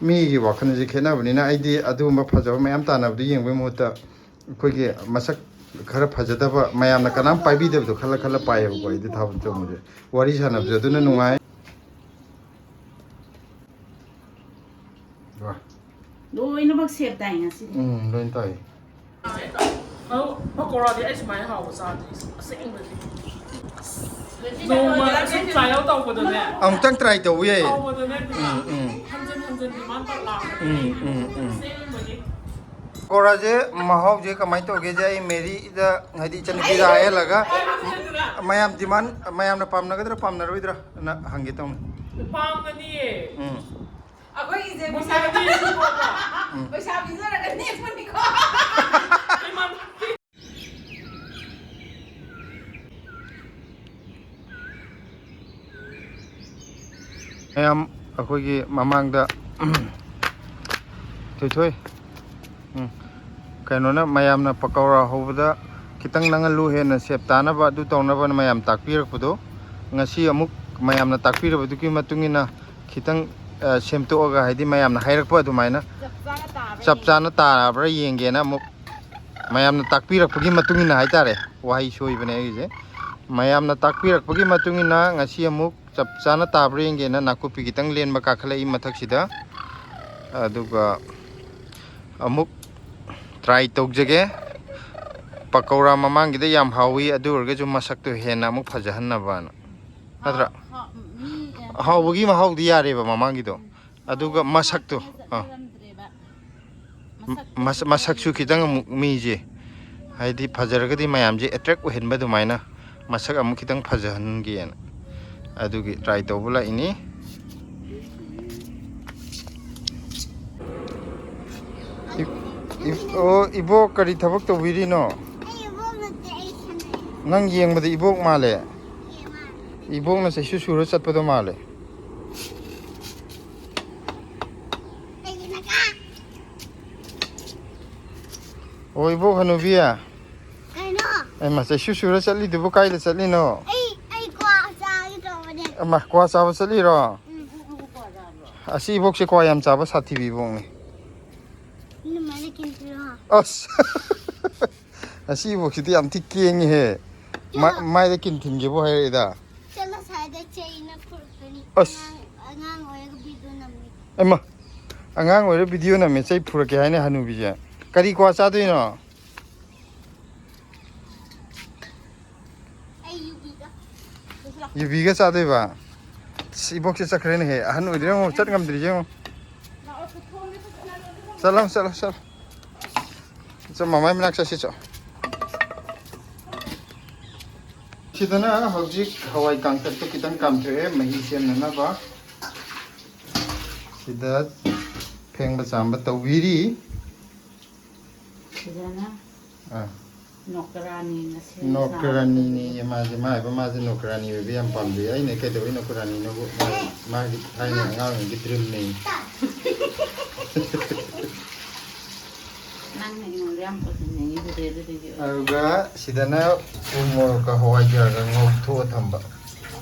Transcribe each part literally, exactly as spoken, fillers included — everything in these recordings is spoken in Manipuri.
ꯃꯤꯒꯤ ꯋꯥꯈꯜꯁꯦ ꯈꯦꯠꯅꯕꯅꯤꯅ ꯑꯩꯗꯤ ꯑꯗꯨꯒꯨꯝꯕ ꯐꯖꯕ ꯃꯌꯥꯝ ꯇꯥꯟꯅꯕꯗꯨ ꯌꯦꯡꯕꯩ ꯃꯍꯨꯠꯇ ꯑꯩꯈꯣꯏꯒꯤ ꯃꯁꯛ ꯈꯔ ꯐꯖꯗꯕ, ꯃꯌꯥꯝꯅ ꯀꯅꯥꯝ ꯄꯥꯏꯕꯤꯗꯕꯗꯣ ꯈꯜꯂ ꯈꯜꯂ ꯄꯥꯏꯌꯦꯕꯀꯣ ꯑꯩꯗꯤ ꯊꯥꯕꯜ ꯆꯣꯡꯕꯁꯦ꯫ ꯋꯥꯔꯤ ꯁꯥꯟꯅꯕꯁꯨ ꯑꯗꯨꯅ ꯅꯨꯡꯉꯥꯏ꯫ ꯋꯥ꯫ ꯂꯣꯏꯅꯃꯛ ꯁꯦꯞ ꯇꯥꯏ ꯉꯁꯤꯗꯤ꯫ ꯎꯝ, ꯂꯣꯏ ꯇꯥꯏ꯫ ꯑꯗꯣ ꯄꯀꯧꯔꯥꯗꯤ ꯑꯩ ꯁꯨꯃꯥꯏꯅ ꯍꯥꯎꯕ ꯆꯥꯗ꯭ꯔꯤ ꯑꯁꯦꯡꯕꯗꯤ꯫ ꯅꯣꯡꯃ ꯑꯁꯨꯝ ꯇ꯭ꯔꯥꯏ ꯑꯥꯎꯠ ꯇꯧꯕꯗꯅꯦ꯫ ꯑꯃꯨꯛꯇꯪ ꯇ꯭ꯔꯥꯏ ꯇꯧꯕ ꯌꯥꯏꯌꯦ꯫ ꯇꯧꯕꯗꯅꯦ꯫ ꯎꯝ, ꯎꯝ꯫ ꯍꯟꯖꯟ ꯍꯟꯖꯟ ꯗꯤꯃꯥꯟ ꯇꯧ ꯂꯥꯛꯄꯅꯦ꯫ ꯎꯝ, ꯎꯝ, ꯎꯝ꯫ ꯑꯁꯦꯡꯕꯒꯤ꯫ ꯄꯀꯧꯔꯥꯁꯦ ꯃꯍꯥꯎꯁꯦ ꯀꯃꯥꯏꯅ ꯇꯧꯒꯦꯁꯦ ꯑꯩ ꯃꯦꯔꯤꯗ ꯍꯥꯏꯗꯤ ꯏꯆꯟꯅꯨꯄꯤꯗ ꯍꯥꯏꯍꯜꯂꯒ ꯃꯌꯥꯝ ꯗꯤꯃꯥꯟ, ꯃꯌꯥꯝꯅ ꯄꯥꯝꯅꯒꯗ꯭ꯔꯥ ꯄꯥꯝꯅꯔꯣꯏꯗ꯭ꯔꯥ ꯅ ꯍꯪꯒꯦ ꯇꯧꯅꯤ꯫ ꯄꯥꯝꯒꯅꯤꯌꯦ꯫ ꯎꯝ꯫ ꯑꯩꯈꯣꯏꯒꯤꯁꯦ ꯄꯩꯁꯥ ꯃꯨꯟꯅꯗꯤ ꯁꯨꯀꯣꯕ꯫ ꯎꯝ꯫ ꯄꯩꯁꯥ ꯄꯤꯖꯔꯒ ꯅꯦꯛꯄꯅꯤꯀꯣ꯫ ꯃꯌꯥꯝ ꯑꯩꯈꯣꯏꯒꯤ ꯃꯃꯥꯡꯗ ꯊꯣꯏꯊꯣꯏ, ꯎꯝ, ꯀꯩꯅꯣꯅ ꯃꯌꯥꯝꯅ ꯄꯀꯧꯔꯥ ꯍꯧꯕꯗ ꯈꯤꯇꯪ ꯅꯪꯍꯜꯂꯨ, ꯍꯦꯟꯅ ꯁꯦꯞ ꯇꯥꯅꯕ, ꯑꯗꯨ ꯇꯧꯅꯕꯅ ꯃꯌꯥꯝ ꯇꯥꯛꯄꯤꯔꯛꯄꯗꯣ ꯉꯁꯤ ꯑꯃꯨꯛ ꯃꯌꯥꯝꯅ ꯇꯥꯛꯄꯤꯔꯕꯗꯨꯒꯤ ꯃꯇꯨꯡ ꯏꯟꯅ ꯈꯤꯇꯪ, ꯑ, ꯁꯦꯝꯗꯣꯛꯑꯒ, ꯍꯥꯏꯗꯤ ꯃꯌꯥꯝꯅ ꯍꯥꯏꯔꯛꯄ ꯑꯗꯨꯃꯥꯏꯅ ꯆꯞ ꯆꯥꯅ ꯇꯥꯕ꯭ꯔꯥ ꯆꯞ ꯆꯥꯅ ꯇꯥꯔꯕ꯭ꯔꯥ ꯌꯦꯡꯒꯦꯅ ꯑꯃꯨꯛ ꯃꯌꯥꯝꯅ ꯇꯥꯛꯄꯤꯔꯛꯄꯒꯤ ꯃꯇꯨꯡ ꯏꯟꯅ ꯍꯥꯏꯇꯥꯔꯦ, ꯋꯥꯍꯩ ꯁꯣꯏꯕꯅꯦ ꯑꯩꯒꯤꯁꯦ꯫ ꯃꯌꯥꯝꯅ ꯇꯥꯛꯄꯤꯔꯛꯄꯒꯤ ꯃꯇꯨꯡ ꯏꯟꯅ ꯉꯁꯤ ꯑꯃꯨꯛ ꯆꯞ ꯆꯥꯅ ꯇꯥꯕ꯭ꯔꯥ ꯌꯦꯡꯒꯦꯅ ꯅꯥꯀꯨꯞꯄꯤ ꯈꯤꯇꯪ ꯂꯦꯟꯕ ꯀꯥꯈꯠꯂꯛꯏ ꯃꯊꯛꯁꯤꯗ꯫ ꯑꯗꯨꯒ ꯑꯃꯨꯛ ꯇ꯭ꯔꯥꯏ ꯇꯧꯖꯒꯦ꯫ ꯄꯀꯧꯔꯥ ꯃꯃꯥꯡꯒꯤꯗ ꯌꯥꯝ ꯍꯥꯎꯋꯤ, ꯑꯗꯨ ꯑꯣꯏꯔꯒꯁꯨ ꯃꯁꯛꯇꯣ ꯍꯦꯟꯅ ꯑꯃꯨꯛ ꯐꯖꯍꯟꯅꯕꯅ꯫ ꯅꯠꯇ꯭ꯔꯥ? ꯍꯥꯎ-, ꯍꯥꯎ-, ꯃꯤ, ꯑ, ꯍꯥꯎꯕꯒꯤ ꯃꯍꯥꯎꯗꯤ ꯌꯥꯔꯦꯕ ꯃꯃꯥꯡꯒꯤꯗꯣ꯫ ꯎꯝ꯫ ꯑꯗꯨꯒ ꯃꯁꯛꯇꯣ, ꯃꯁꯛ ꯑꯥ꯫ ꯐꯖꯔꯝꯗ꯭ꯔꯦꯕ꯫ ꯃꯁꯛꯇꯣ ꯃꯁ-, ꯃꯁꯛꯁꯨ ꯈꯤꯇꯪ ꯑꯃꯨꯛ ꯃꯤꯁꯦ, ꯍꯥꯏꯗꯤ ꯐꯖꯔꯒꯗꯤ ꯃꯌꯥꯝꯁꯦ ꯑꯦꯇ꯭ꯔꯦꯛ ꯑꯣꯏꯍꯟꯕ ꯑꯗꯨꯃꯥꯏꯅ ꯃꯁꯛ ꯑꯃꯨꯛ ꯈꯤꯇꯪ ꯐꯖꯍꯟꯒꯦꯅ ꯑꯗꯨꯒꯤ ꯇ꯭ꯔꯥꯏ ꯇꯧꯕ ꯂꯥꯛꯏꯅꯤ꯫ ꯏ-, ꯏ-, ꯑꯣ, ꯏꯕꯣꯛ ꯀꯔꯤ ꯊꯕꯛ ꯇꯧꯕꯤꯔꯤꯅꯣ? ꯑꯩ ꯏꯕꯣꯛ ꯅꯠꯇꯦ, ꯑꯩ ꯁꯥꯟꯅꯩ꯫ ꯅꯪ ꯌꯦꯡꯕꯗ ꯏꯕꯣꯛ ꯃꯥꯜꯂꯦ꯫ ꯑꯦ, ꯃꯥꯅꯦ꯫ ꯏꯕꯣꯛꯅ ꯆꯩꯁꯨ ꯁꯨꯔ ꯆꯠꯄꯗꯣ ꯃꯥꯜꯂꯦ꯫ ꯀꯩꯒꯤꯅꯣ ꯀꯥ? ꯑꯣ, ꯏꯕꯣꯛ ꯍꯅꯨꯕꯤ꯫ ꯀꯩꯅꯣ? ꯑꯩꯃ, ꯆꯩꯁꯨ ꯁꯨꯔ ꯆꯠꯂꯤꯗꯨꯕꯨ ꯀꯥꯏꯗ ꯆꯠꯂꯤꯅꯣ? ꯑꯩ, ꯑꯩ ꯀ꯭ꯋꯥ ꯆꯥꯒꯦ ꯇꯧꯕꯅꯦ꯫ ꯑꯃ, ꯀ꯭ꯋꯥ ꯆꯥꯕ ꯆꯠꯂꯤꯔꯣ? ꯎꯝ꯫ ꯑꯁꯤ ꯏꯕꯣꯛꯁꯦ ꯀ꯭ꯋꯥ ꯌꯥꯝ ꯆꯥꯕ ꯁꯥꯊꯤꯕꯤ ꯏꯕꯣꯛꯅꯤ꯫ ꯑꯁ꯫ ꯑꯁꯤ ꯏꯕꯣꯛꯁꯤꯗꯤ ꯌꯥꯝ ꯊꯤ ꯀꯦꯡꯉꯤꯍꯦ꯫ ꯃꯥ-, ꯃꯥꯏꯗ ꯀꯤꯟ ꯊꯤꯟꯒꯦꯕꯨ ꯍꯥꯏꯔꯛꯏꯗ꯫ ꯆꯠꯂꯣ ꯁ꯭ꯋꯥꯏꯗ ꯆꯩꯅ ꯐꯨꯔꯛꯀꯅꯤ꯫ ꯑꯁ꯫ ꯑꯉꯥꯡ, ꯑꯉꯥꯡ ꯑꯣꯏꯔꯒ ꯚꯤꯗꯤꯑꯣ ꯅꯝꯃꯤ꯫ ꯑꯩꯃ꯫ ꯑꯉꯥꯡ ꯑꯣꯏꯔ ꯚꯤꯗꯤꯑꯣ ꯅꯝꯃꯦ ꯆꯩ ꯐꯨꯔꯛꯀꯦ ꯍꯥꯏꯅ ꯍꯅꯨꯕꯤꯁꯦ꯫ ꯀꯔꯤ ꯀ꯭ꯋꯥ ꯆꯥꯗꯣꯏꯅꯣ? ꯑꯩ ꯌꯨꯕꯤꯒ꯫ ꯌꯨꯕꯤꯒ ꯆꯥꯗꯣꯏꯕ? ꯑꯁ, ꯏꯕꯣꯛꯁꯦ ꯆꯠꯈ꯭ꯔꯦꯅꯦꯍꯦ꯫ ꯑꯍꯟ ꯑꯣꯏꯗ꯭ꯔꯦ ꯌꯦꯡꯉꯣ, ꯆꯠ ꯉꯝꯗ꯭ꯔꯤꯁꯦ ꯌꯦꯡꯉꯣ꯫ ꯆꯠꯂꯣ, ꯆꯠꯂꯣ, ꯆꯠꯂꯣ꯫ ꯆꯠ, ꯃꯃꯥꯏ ꯃꯅꯥꯛ ꯆꯠꯁꯤ ꯆꯣ꯫ ꯁꯤꯗꯅ ꯍꯧꯖꯤꯛ ꯍꯋꯥꯏ ꯀꯥꯡꯇꯛꯇꯣ ꯈꯤꯇꯪ ꯀꯥꯝꯊꯣꯛꯑꯦ, ꯃꯍꯤ ꯁꯦꯝꯅꯅꯕ꯫ ꯁꯤꯗ ꯐꯦꯡꯕ ꯆꯥꯝꯕ ꯇꯧꯕꯤꯔꯤ꯫ ꯁꯤꯗꯅ ꯑꯥ꯫ ꯅꯣꯀꯔꯥꯅꯤꯅ ꯁꯦꯝ ꯁꯥꯕ꯫ ꯅꯣꯀꯔꯥꯅꯤꯅꯤ ꯃꯥꯁꯦ, ꯃꯥ ꯍꯥꯏꯕ ꯃꯥꯁꯦ ꯅꯣꯀꯔꯥꯅꯤ ꯑꯣꯏꯕ ꯌꯥꯝ ꯄꯥꯝꯖꯩ꯫ ꯑꯩꯅ ꯀꯩꯗꯧꯕꯩ ꯅꯣꯀꯔꯥꯅꯤꯅꯣꯕꯨ? ꯃꯥ-, ꯃꯥꯒꯤ ꯊꯥꯏꯅ ꯑꯉꯥꯡ ꯑꯣꯏꯔꯤꯉꯩꯒꯤ ꯗ꯭ꯔꯤꯝꯅꯦ꯫ ꯅꯪꯅ ꯑꯩꯉꯣꯟꯗ ꯌꯥꯝ ꯀꯣꯏꯁꯟꯅꯤꯡꯉꯤꯗꯨꯗꯤ ꯑꯗꯨꯗꯒꯤ ꯑꯣꯏ-, ꯑꯗꯨꯒ ꯁꯤꯗꯅ ꯎ ꯃꯣꯔꯣꯛꯀ ꯍꯋꯥꯏꯖꯥꯔꯒ ꯉꯧꯊꯣꯛꯑ ꯊꯝꯕ꯫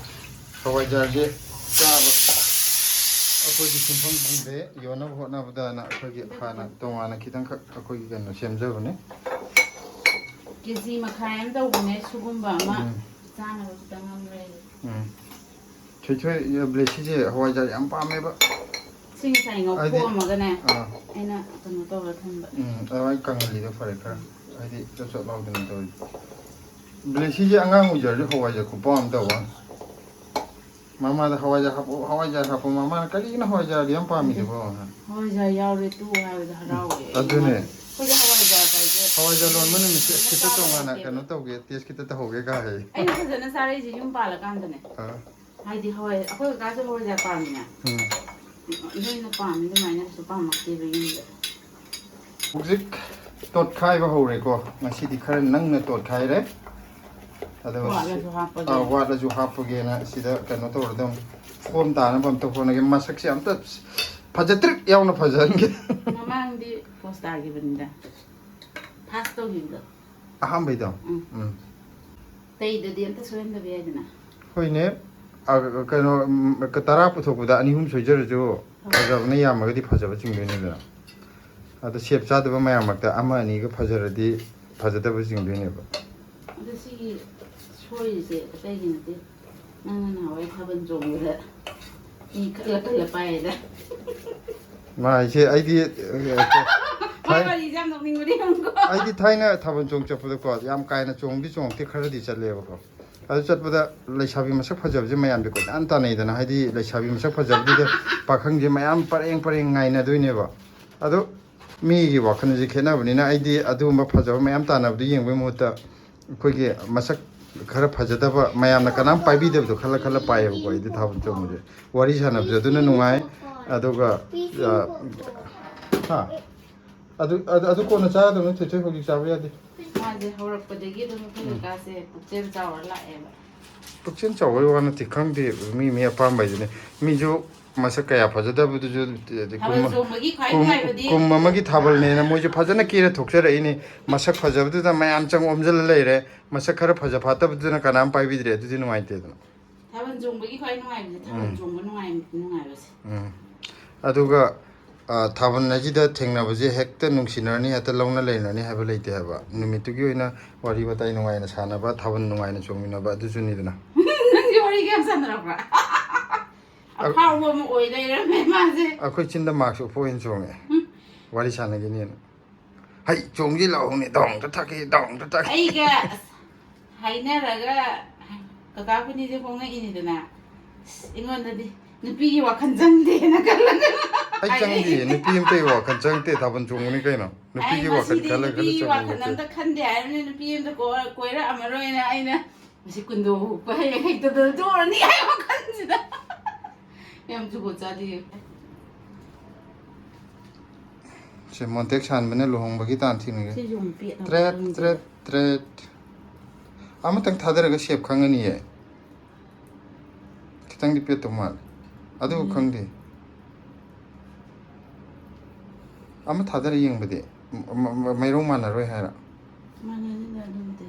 ꯍꯋꯥꯏꯖꯥꯔꯁꯦ ꯆꯥꯕ ꯑꯩꯈꯣꯏꯒꯤ ꯁꯤꯟꯐꯝ ꯐꯪꯗꯦ, ꯌꯣꯟꯅꯕ ꯍꯣꯠꯅꯕꯗꯅ ꯑꯩꯈꯣꯏꯒꯤ ꯍꯥꯟꯅ ꯇꯣꯉꯥꯟꯅ ꯈꯤꯇꯪꯈꯛ ꯑꯩꯈꯣꯏꯒꯤ ꯀꯩꯅꯣ ꯁꯦꯝꯖꯕꯅꯦ꯫ ꯀꯦ ꯖꯤ ꯃꯈꯥꯏ ꯑꯃ ꯇꯧꯕꯅꯦ ꯁꯤꯒꯨꯝꯕ ꯑꯃ꯫ ꯎꯝ꯫ ꯆꯥꯅꯕ ꯈꯤꯇꯪ ꯑꯃ ꯂꯩꯔꯦ꯫ ꯎꯝ꯫ ꯊꯣꯏꯊꯣꯏ, ꯕ꯭ꯂꯦꯁꯤꯁꯦ ꯍꯋꯥꯏꯖꯥꯔ ꯌꯥꯝ ꯄꯥꯝꯃꯦꯕ꯫ ꯁꯤ ꯉꯁꯥꯏ ꯍꯥꯏꯗꯤ ꯉꯧꯊꯣꯛꯑꯝꯃꯒꯅꯦ, ꯑꯥ꯫ ꯑꯩꯅ ꯀꯩꯅꯣ ꯇꯧꯔ ꯊꯝꯕ꯫ ꯎꯝ, ꯑꯗꯨꯃꯥꯏꯅ ꯀꯪꯍꯜꯂꯤꯗꯣ ꯐꯔꯦ ꯈꯔ꯫ ꯍꯥꯏꯗꯤ ꯆꯣꯠ ꯆꯣꯠ ꯂꯥꯎꯗꯅ ꯇꯧꯔꯤꯗꯣ꯫ ꯕ꯭ꯂꯦꯁꯤꯁꯦ ꯑꯉꯥꯡ ꯑꯣꯏꯖꯔꯁꯨ ꯍꯋꯥꯏꯖꯥꯔ ꯈꯨꯄꯥꯝ ꯑꯃ ꯇꯧꯕ ꯋꯥꯅꯤ꯫ ꯃꯃꯥꯗ ꯍꯋꯥꯏꯖꯥꯔ ꯍꯥꯞꯄꯛꯑꯣ, ꯍꯋꯥꯏꯖꯥꯔ ꯍꯥꯞꯄꯛꯑꯣ, ꯃꯃꯥꯅ ꯀꯔꯤꯒꯤꯅꯣ ꯍꯋꯥꯏꯖꯥꯔꯗꯤ ꯌꯥꯝ ꯄꯥꯝꯃꯤꯗꯨꯕꯣ? ꯍꯋꯥꯏꯖꯥꯔ ꯌꯥꯎꯔꯦ ꯇꯨ ꯍꯥꯏꯕꯗ ꯍꯔꯥꯎꯋꯦ꯫ ꯑꯗꯨꯅꯦ꯫ ꯑꯩꯈꯣꯏꯗꯤ ꯍꯋꯥꯏꯖꯥꯔ ꯀꯥꯏꯁꯦ ꯍꯋꯥꯏꯖꯥꯔ ꯂꯣꯟꯕ ꯅꯨꯃꯤꯠꯁꯦ ꯈꯤꯇ ꯇꯣꯉꯥꯟꯅ ꯀꯩꯅꯣ ꯇꯧꯒꯦ, ꯇꯦꯁ ꯈꯤꯇ ꯇꯧꯍꯧꯒꯦ ꯀꯥ ꯍꯥꯏ꯫ ꯑꯩꯅ ꯐꯖꯅ ꯆꯥꯔꯛꯏꯁꯦ ꯌꯨꯝ ꯄꯥꯜꯂꯀꯥꯟꯗꯅꯦ꯫ ꯑꯥ꯫ ꯍꯥꯏꯗꯤ ꯍꯋꯥꯏ, ꯑꯩꯈꯣꯏ ꯀꯀꯥꯁꯨ ꯍꯋꯥꯏꯖꯥꯔ ꯄꯥꯝꯃꯤꯅ꯫ ꯎꯝ꯫ ꯏꯔꯣꯏꯅ ꯄꯥꯝꯃꯤ ꯑꯗꯨꯃꯥꯏꯅ ꯀꯩꯁꯨ ꯄꯥꯝꯃꯛꯇꯦꯕ ꯌꯨꯝꯗ꯫ ꯍꯧꯖꯤꯛ ꯇꯣꯠꯈꯥꯏꯕ ꯍꯧꯔꯦꯀꯣ꯫ ꯉꯁꯤꯗꯤ ꯈꯔ ꯅꯪꯅ ꯇꯣꯠꯈꯥꯏꯔꯦ꯫ ꯑꯗꯨꯒ ꯋꯥꯠꯂꯁꯨ ꯍꯥꯞꯄꯒꯦ꯫ ꯑꯥ, ꯋꯥꯠꯂꯁꯨ ꯍꯥꯞꯄꯒꯦꯅ ꯁꯤꯗ ꯀꯩꯅꯣ ꯇꯧꯔꯗꯧꯅꯤ꯫ ꯐꯣꯝ ꯇꯥꯅꯕ ꯑꯝꯇ ꯍꯣꯠꯅꯒꯦ꯫ ꯃꯁꯛꯁꯦ ꯑꯝꯇ ꯐꯖꯇ꯭ꯔꯤꯛ ꯌꯥꯎꯅ ꯐꯖꯍꯟꯒꯦ꯫ ꯃꯃꯥꯡꯗꯤ ꯄꯣꯁ ꯇꯥꯈꯤꯕꯅꯤꯗ꯫ ꯐꯥꯁ ꯇꯧꯈꯤꯕꯗꯣ꯫ ꯑꯍꯥꯟꯕꯩꯗꯣ? ꯎꯝ꯫ ꯎꯝ꯫ ꯇꯩꯗꯗꯤ ꯑꯝꯇ ꯁꯣꯏꯍꯟꯗꯕ ꯌꯥꯏꯗꯅ꯫ ꯍꯣꯏꯅꯦ꯫ ꯑ, ꯀꯩꯅꯣ, ꯎꯝ, ꯇꯔꯥ ꯄꯨꯊꯣꯛꯄꯗ ꯑꯅꯤ ꯑꯍꯨꯝ ꯁꯣꯏꯖꯔꯁꯨ ꯐꯖꯕꯅ ꯌꯥꯝꯃꯒꯗꯤ ꯐꯖꯕ ꯆꯤꯡꯗꯣꯏꯅꯤꯗꯅ꯫ ꯑꯗꯣ ꯁꯦꯞ ꯆꯥꯗꯕ ꯃꯌꯥꯝ ꯃꯔꯛꯇ ꯑꯃ ꯑꯅꯤꯒ ꯐꯖꯔꯗꯤ ꯐꯖꯗꯕ ꯆꯤꯡꯗꯣꯏꯅꯦꯕ꯫ ꯑꯗꯣ ꯁꯤꯒꯤ ꯁꯣꯏꯔꯤꯁꯦ ꯑꯇꯩꯒꯤ ꯅꯠꯇꯦ꯫ ꯅꯪꯅ ꯅꯍꯥꯟꯋꯥꯏ ꯊꯥꯕꯜ ꯆꯣꯡꯕꯗ ꯃꯤ ꯈꯜꯂ ꯈꯜꯂ ꯄꯥꯏꯌꯦꯗ꯫ ꯃꯥ ꯑꯩꯁꯦ ꯑꯩꯗꯤ ꯃꯥꯏ ꯋꯥꯔꯤꯁꯦ ꯌꯥꯝ ꯅꯣꯛꯅꯤꯡꯕꯅꯦ ꯌꯦꯡꯉꯨꯀꯣ꯫ ꯑꯩꯗꯤ ꯊꯥꯏꯅ ꯊꯥꯕꯜ ꯆꯣꯡ ꯆꯠꯄꯗꯀꯣ, ꯌꯥꯝ ꯀꯥ ꯍꯦꯟꯅ ꯆꯣꯡꯗꯤ ꯆꯣꯡꯉꯛꯇꯦ, ꯈꯔꯗꯤ ꯆꯠꯂꯦꯕꯀꯣ꯫ ꯑꯗꯨ ꯆꯠꯄꯗ ꯂꯩꯁꯥꯕꯤ ꯃꯁꯛ ꯐꯖꯕꯁꯦ ꯃꯌꯥꯝꯗꯤ ꯀꯣꯏꯇꯥꯟ ꯇꯥꯟꯅꯩꯗꯅ, ꯍꯥꯏꯗꯤ ꯂꯩꯁꯥꯕꯤ ꯃꯁꯛ ꯐꯖꯕꯗꯨꯗ ꯄꯥꯈꯪꯁꯦ ꯃꯌꯥꯝ ꯄꯔꯦꯡ ꯄꯔꯦꯡ ꯉꯥꯏꯅꯗꯣꯏꯅꯦꯕ꯫ ꯑꯗꯣ ꯃꯤꯒꯤ ꯋꯥꯈꯜꯁꯦ ꯈꯦꯠꯅꯕꯅꯤꯅ ꯑꯩꯗꯤ ꯑꯗꯨꯒꯨꯝꯕ ꯐꯖꯕ ꯃꯌꯥꯝ ꯇꯥꯟꯅꯕꯗꯨ ꯌꯦꯡꯕꯩ ꯃꯍꯨꯠꯇ ꯑꯩꯈꯣꯏꯒꯤ ꯃꯁꯛ ꯈꯔ ꯐꯖꯗꯕ, ꯃꯌꯥꯝꯅ ꯀꯅꯥꯝ ꯄꯥꯏꯕꯤꯗꯕꯗꯣ ꯈꯜꯂ ꯈꯜꯂ ꯄꯥꯏꯌꯦꯕꯀꯣ ꯑꯩꯗꯤ ꯊꯥꯕꯜ ꯆꯣꯡꯕꯁꯦ꯫ ꯋꯥꯔꯤ ꯁꯥꯟꯅꯕꯁꯨ ꯑꯗꯨꯅ ꯅꯨꯡꯉꯥꯏ꯫ ꯑꯗꯨꯒ, ꯑ, ꯍꯥ? ꯑꯗꯨ, ꯑꯗꯨ, ꯑꯗꯨ ꯀꯣꯟꯅ ꯆꯥꯒꯗꯕꯅꯤ, ꯊꯣꯏꯊꯣꯏ, ꯍꯧꯖꯤꯛ ꯆꯥꯕ ꯌꯥꯗꯦ꯫ ꯃꯥꯁꯦ ꯍꯧꯔꯛꯄꯗꯒꯤ ꯑꯗꯨꯝ ꯑꯩꯈꯣꯏ ꯀꯀꯥꯁꯦ ꯄꯨꯛꯆꯦꯜ ꯆꯥꯎꯔ ꯂꯥꯛꯑꯦꯕ꯫ ꯄꯨꯛꯆꯦꯜ ꯆꯥꯎꯕꯩ ꯋꯥ ꯅꯠꯇꯦ, ꯈꯪꯗꯦ, ꯃꯤ ꯃꯤ ꯑꯄꯥꯝꯕ ꯍꯥꯏꯗꯨꯅꯤ꯫ ꯃꯤꯁꯨ ꯃꯁꯛ ꯀꯌꯥ ꯐꯖꯗꯕꯗꯨꯁꯨ, ꯊꯥꯕꯜ ꯆꯣꯡꯕꯒꯤ ꯈ꯭ꯋꯥꯏ ꯅꯨꯡꯉꯥꯏꯕꯗꯤ ꯀꯨꯝ ꯑꯃꯒꯤ ꯊꯥꯕꯜꯅꯦꯅ ꯃꯣꯏꯁꯨ ꯐꯖꯅ ꯀꯦꯔ ꯊꯣꯛꯆꯔꯛꯏꯅꯤ꯫ ꯃꯁꯛ ꯐꯖꯕꯗꯨꯗ ꯃꯌꯥꯝ ꯆꯪ ꯑꯣꯝꯁꯤꯜꯂ ꯂꯩꯔꯦ꯫ ꯃꯁꯛ ꯈꯔ ꯐꯖ ꯐꯠꯇꯕꯗꯨꯅ ꯀꯅꯥꯝ ꯄꯥꯏꯕꯤꯗ꯭ꯔꯦ꯫ ꯑꯗꯨꯗꯤ ꯅꯨꯡꯉꯥꯏꯇꯦꯗꯅ꯫ ꯊꯥꯕꯜ ꯆꯣꯡꯕꯒꯤ ꯈ꯭ꯋꯥꯏ ꯅꯨꯡꯉꯥꯏꯕꯁꯦ ꯊꯥꯕꯜ ꯎꯝ꯫ ꯆꯣꯡꯕ ꯅꯨꯡꯉꯥꯏ ꯅꯨꯡꯉꯥꯏꯕꯁꯦ꯫ ꯎꯝ꯫ ꯑꯗꯨꯒ, ꯑ, ꯊꯥꯕꯜ ꯑꯁꯤꯗ ꯊꯦꯡꯅꯕꯁꯦ ꯍꯦꯛꯇ ꯅꯨꯡꯁꯤꯅꯔꯅꯤ, ꯍꯦꯛꯇ ꯂꯧꯅ ꯂꯩꯅꯔꯅꯤ ꯍꯥꯏꯕ ꯂꯩꯇꯦ ꯍꯥꯏꯕ꯫ ꯅꯨꯃꯤꯠꯇꯨꯒꯤ ꯑꯣꯏꯅ ꯋꯥꯔꯤ ꯋꯥꯇꯥꯏ ꯅꯨꯡꯉꯥꯏꯅ ꯁꯥꯟꯅꯕ, ꯊꯥꯕꯜ ꯅꯨꯡꯉꯥꯏꯅ ꯆꯣꯡꯃꯤꯟꯅꯕ, ꯑꯗꯨꯁꯨꯅꯤꯗꯅ꯫ ꯅꯪꯗꯤ ꯋꯥꯔꯤ ꯀꯌꯥꯝ ꯁꯥꯟꯅꯔꯛꯄ꯭ꯔꯥ? ꯑꯐꯥꯎꯕ ꯑꯃ ꯑꯣꯏ ꯂꯩꯔꯝꯃꯦ ꯃꯥꯁꯦ꯫ ꯑꯩꯈꯣꯏ ꯆꯤꯟꯗ ꯃꯥꯛꯁ ꯎꯞꯄ ꯑꯣꯏꯅ ꯆꯣꯡꯉꯦ꯫ ꯋꯥꯔꯤ ꯁꯥꯟꯅꯈꯤꯅꯤꯅ꯫ ꯍꯩ, ꯆꯣꯡꯁꯤ ꯂꯥꯛꯑꯣꯅꯦ, ꯗꯣꯡꯇ ꯊꯛꯀꯦ, ꯗꯣꯡꯇ ꯊꯛꯀꯦ꯫ ꯑꯩꯒ ꯑꯁ ꯍꯥꯏꯅꯔꯒ ꯀꯀꯥ ꯑꯩꯈꯣꯏꯅꯤꯁꯦ ꯍꯣꯡꯉꯛꯏꯅꯤꯗꯅ꯫ ꯑꯁ, ꯑꯩꯉꯣꯟꯗꯗꯤ ꯅꯨꯄꯤꯒꯤ ꯋꯥꯈꯜ ꯆꯪꯗꯦꯅ ꯈꯜꯂꯒ ꯑꯩ ꯆꯪꯗꯦ, ꯅꯨꯄꯤ ꯑꯃꯇꯒꯤ ꯋꯥꯈꯜ ꯆꯪꯗꯦ, ꯊꯥꯕꯜ ꯆꯣꯡꯕꯅꯤ ꯀꯩꯅꯣ꯫ ꯅꯨꯄꯤꯒꯤ ꯋꯥꯈꯜ ꯃꯁꯤꯗꯤ ꯈꯜꯂꯒ ꯈꯜꯂ ꯅꯨꯄꯤꯒꯤ ꯆꯣꯡꯕ ꯋꯥꯈꯜ ꯅꯠꯇꯦ꯫ ꯑꯝꯇ ꯈꯟꯗꯦ ꯍꯥꯏꯔꯕꯅꯤꯅ ꯅꯨꯄꯤ ꯑꯝꯇ ꯀꯣꯏ-, ꯀꯣꯏꯔꯛꯑꯝꯃꯔꯣꯏꯅ ꯑꯩꯅ ꯃꯁꯤ ꯀꯨꯟꯗꯣ ꯍꯨꯛꯄ ꯍꯌꯦꯡ ꯍꯦꯛꯇ ꯇꯧꯔꯅꯤ ꯍꯥꯏ ꯋꯥꯈꯜꯁꯤꯗ꯫ ꯌꯥꯝ ꯖꯨꯒꯣꯠ ꯆꯥꯗꯦ꯫ ꯁꯦ ꯃꯣꯟꯇꯦꯛ ꯁꯥꯟꯕꯅ ꯂꯨꯍꯣꯡꯕꯒꯤ ꯇꯥꯟ ꯊꯤꯅꯔꯦ꯫ ꯁꯤꯁꯨ ꯑꯃꯨꯛ ꯄꯦꯠꯅꯕ ꯇ꯭ꯔꯦꯠ, ꯈꯪꯗꯦ꯫ Trade, trade. ꯑꯃꯇꯪ ꯊꯥꯗꯔꯒ ꯁꯦꯞ ꯈꯪꯉꯅꯤꯌꯦ꯫ ꯈꯤꯇꯪꯗꯤ ꯄꯦꯠꯇꯧ ꯃꯥꯜꯂꯦ꯫ ꯑꯗꯨꯕꯨ ꯎꯝ꯫ ꯈꯪꯗꯦ꯫ ꯑꯃ ꯊꯥꯗꯔ ꯌꯦꯡꯕꯗꯤ ꯃ-, ꯃ-, ꯃꯥꯏꯔꯧ ꯃꯥꯟꯅꯔꯣꯏ ꯍꯥꯏꯔ꯫ ꯃꯥꯟꯅꯅꯤꯗ ꯑꯗꯨꯕꯨꯗꯤ꯫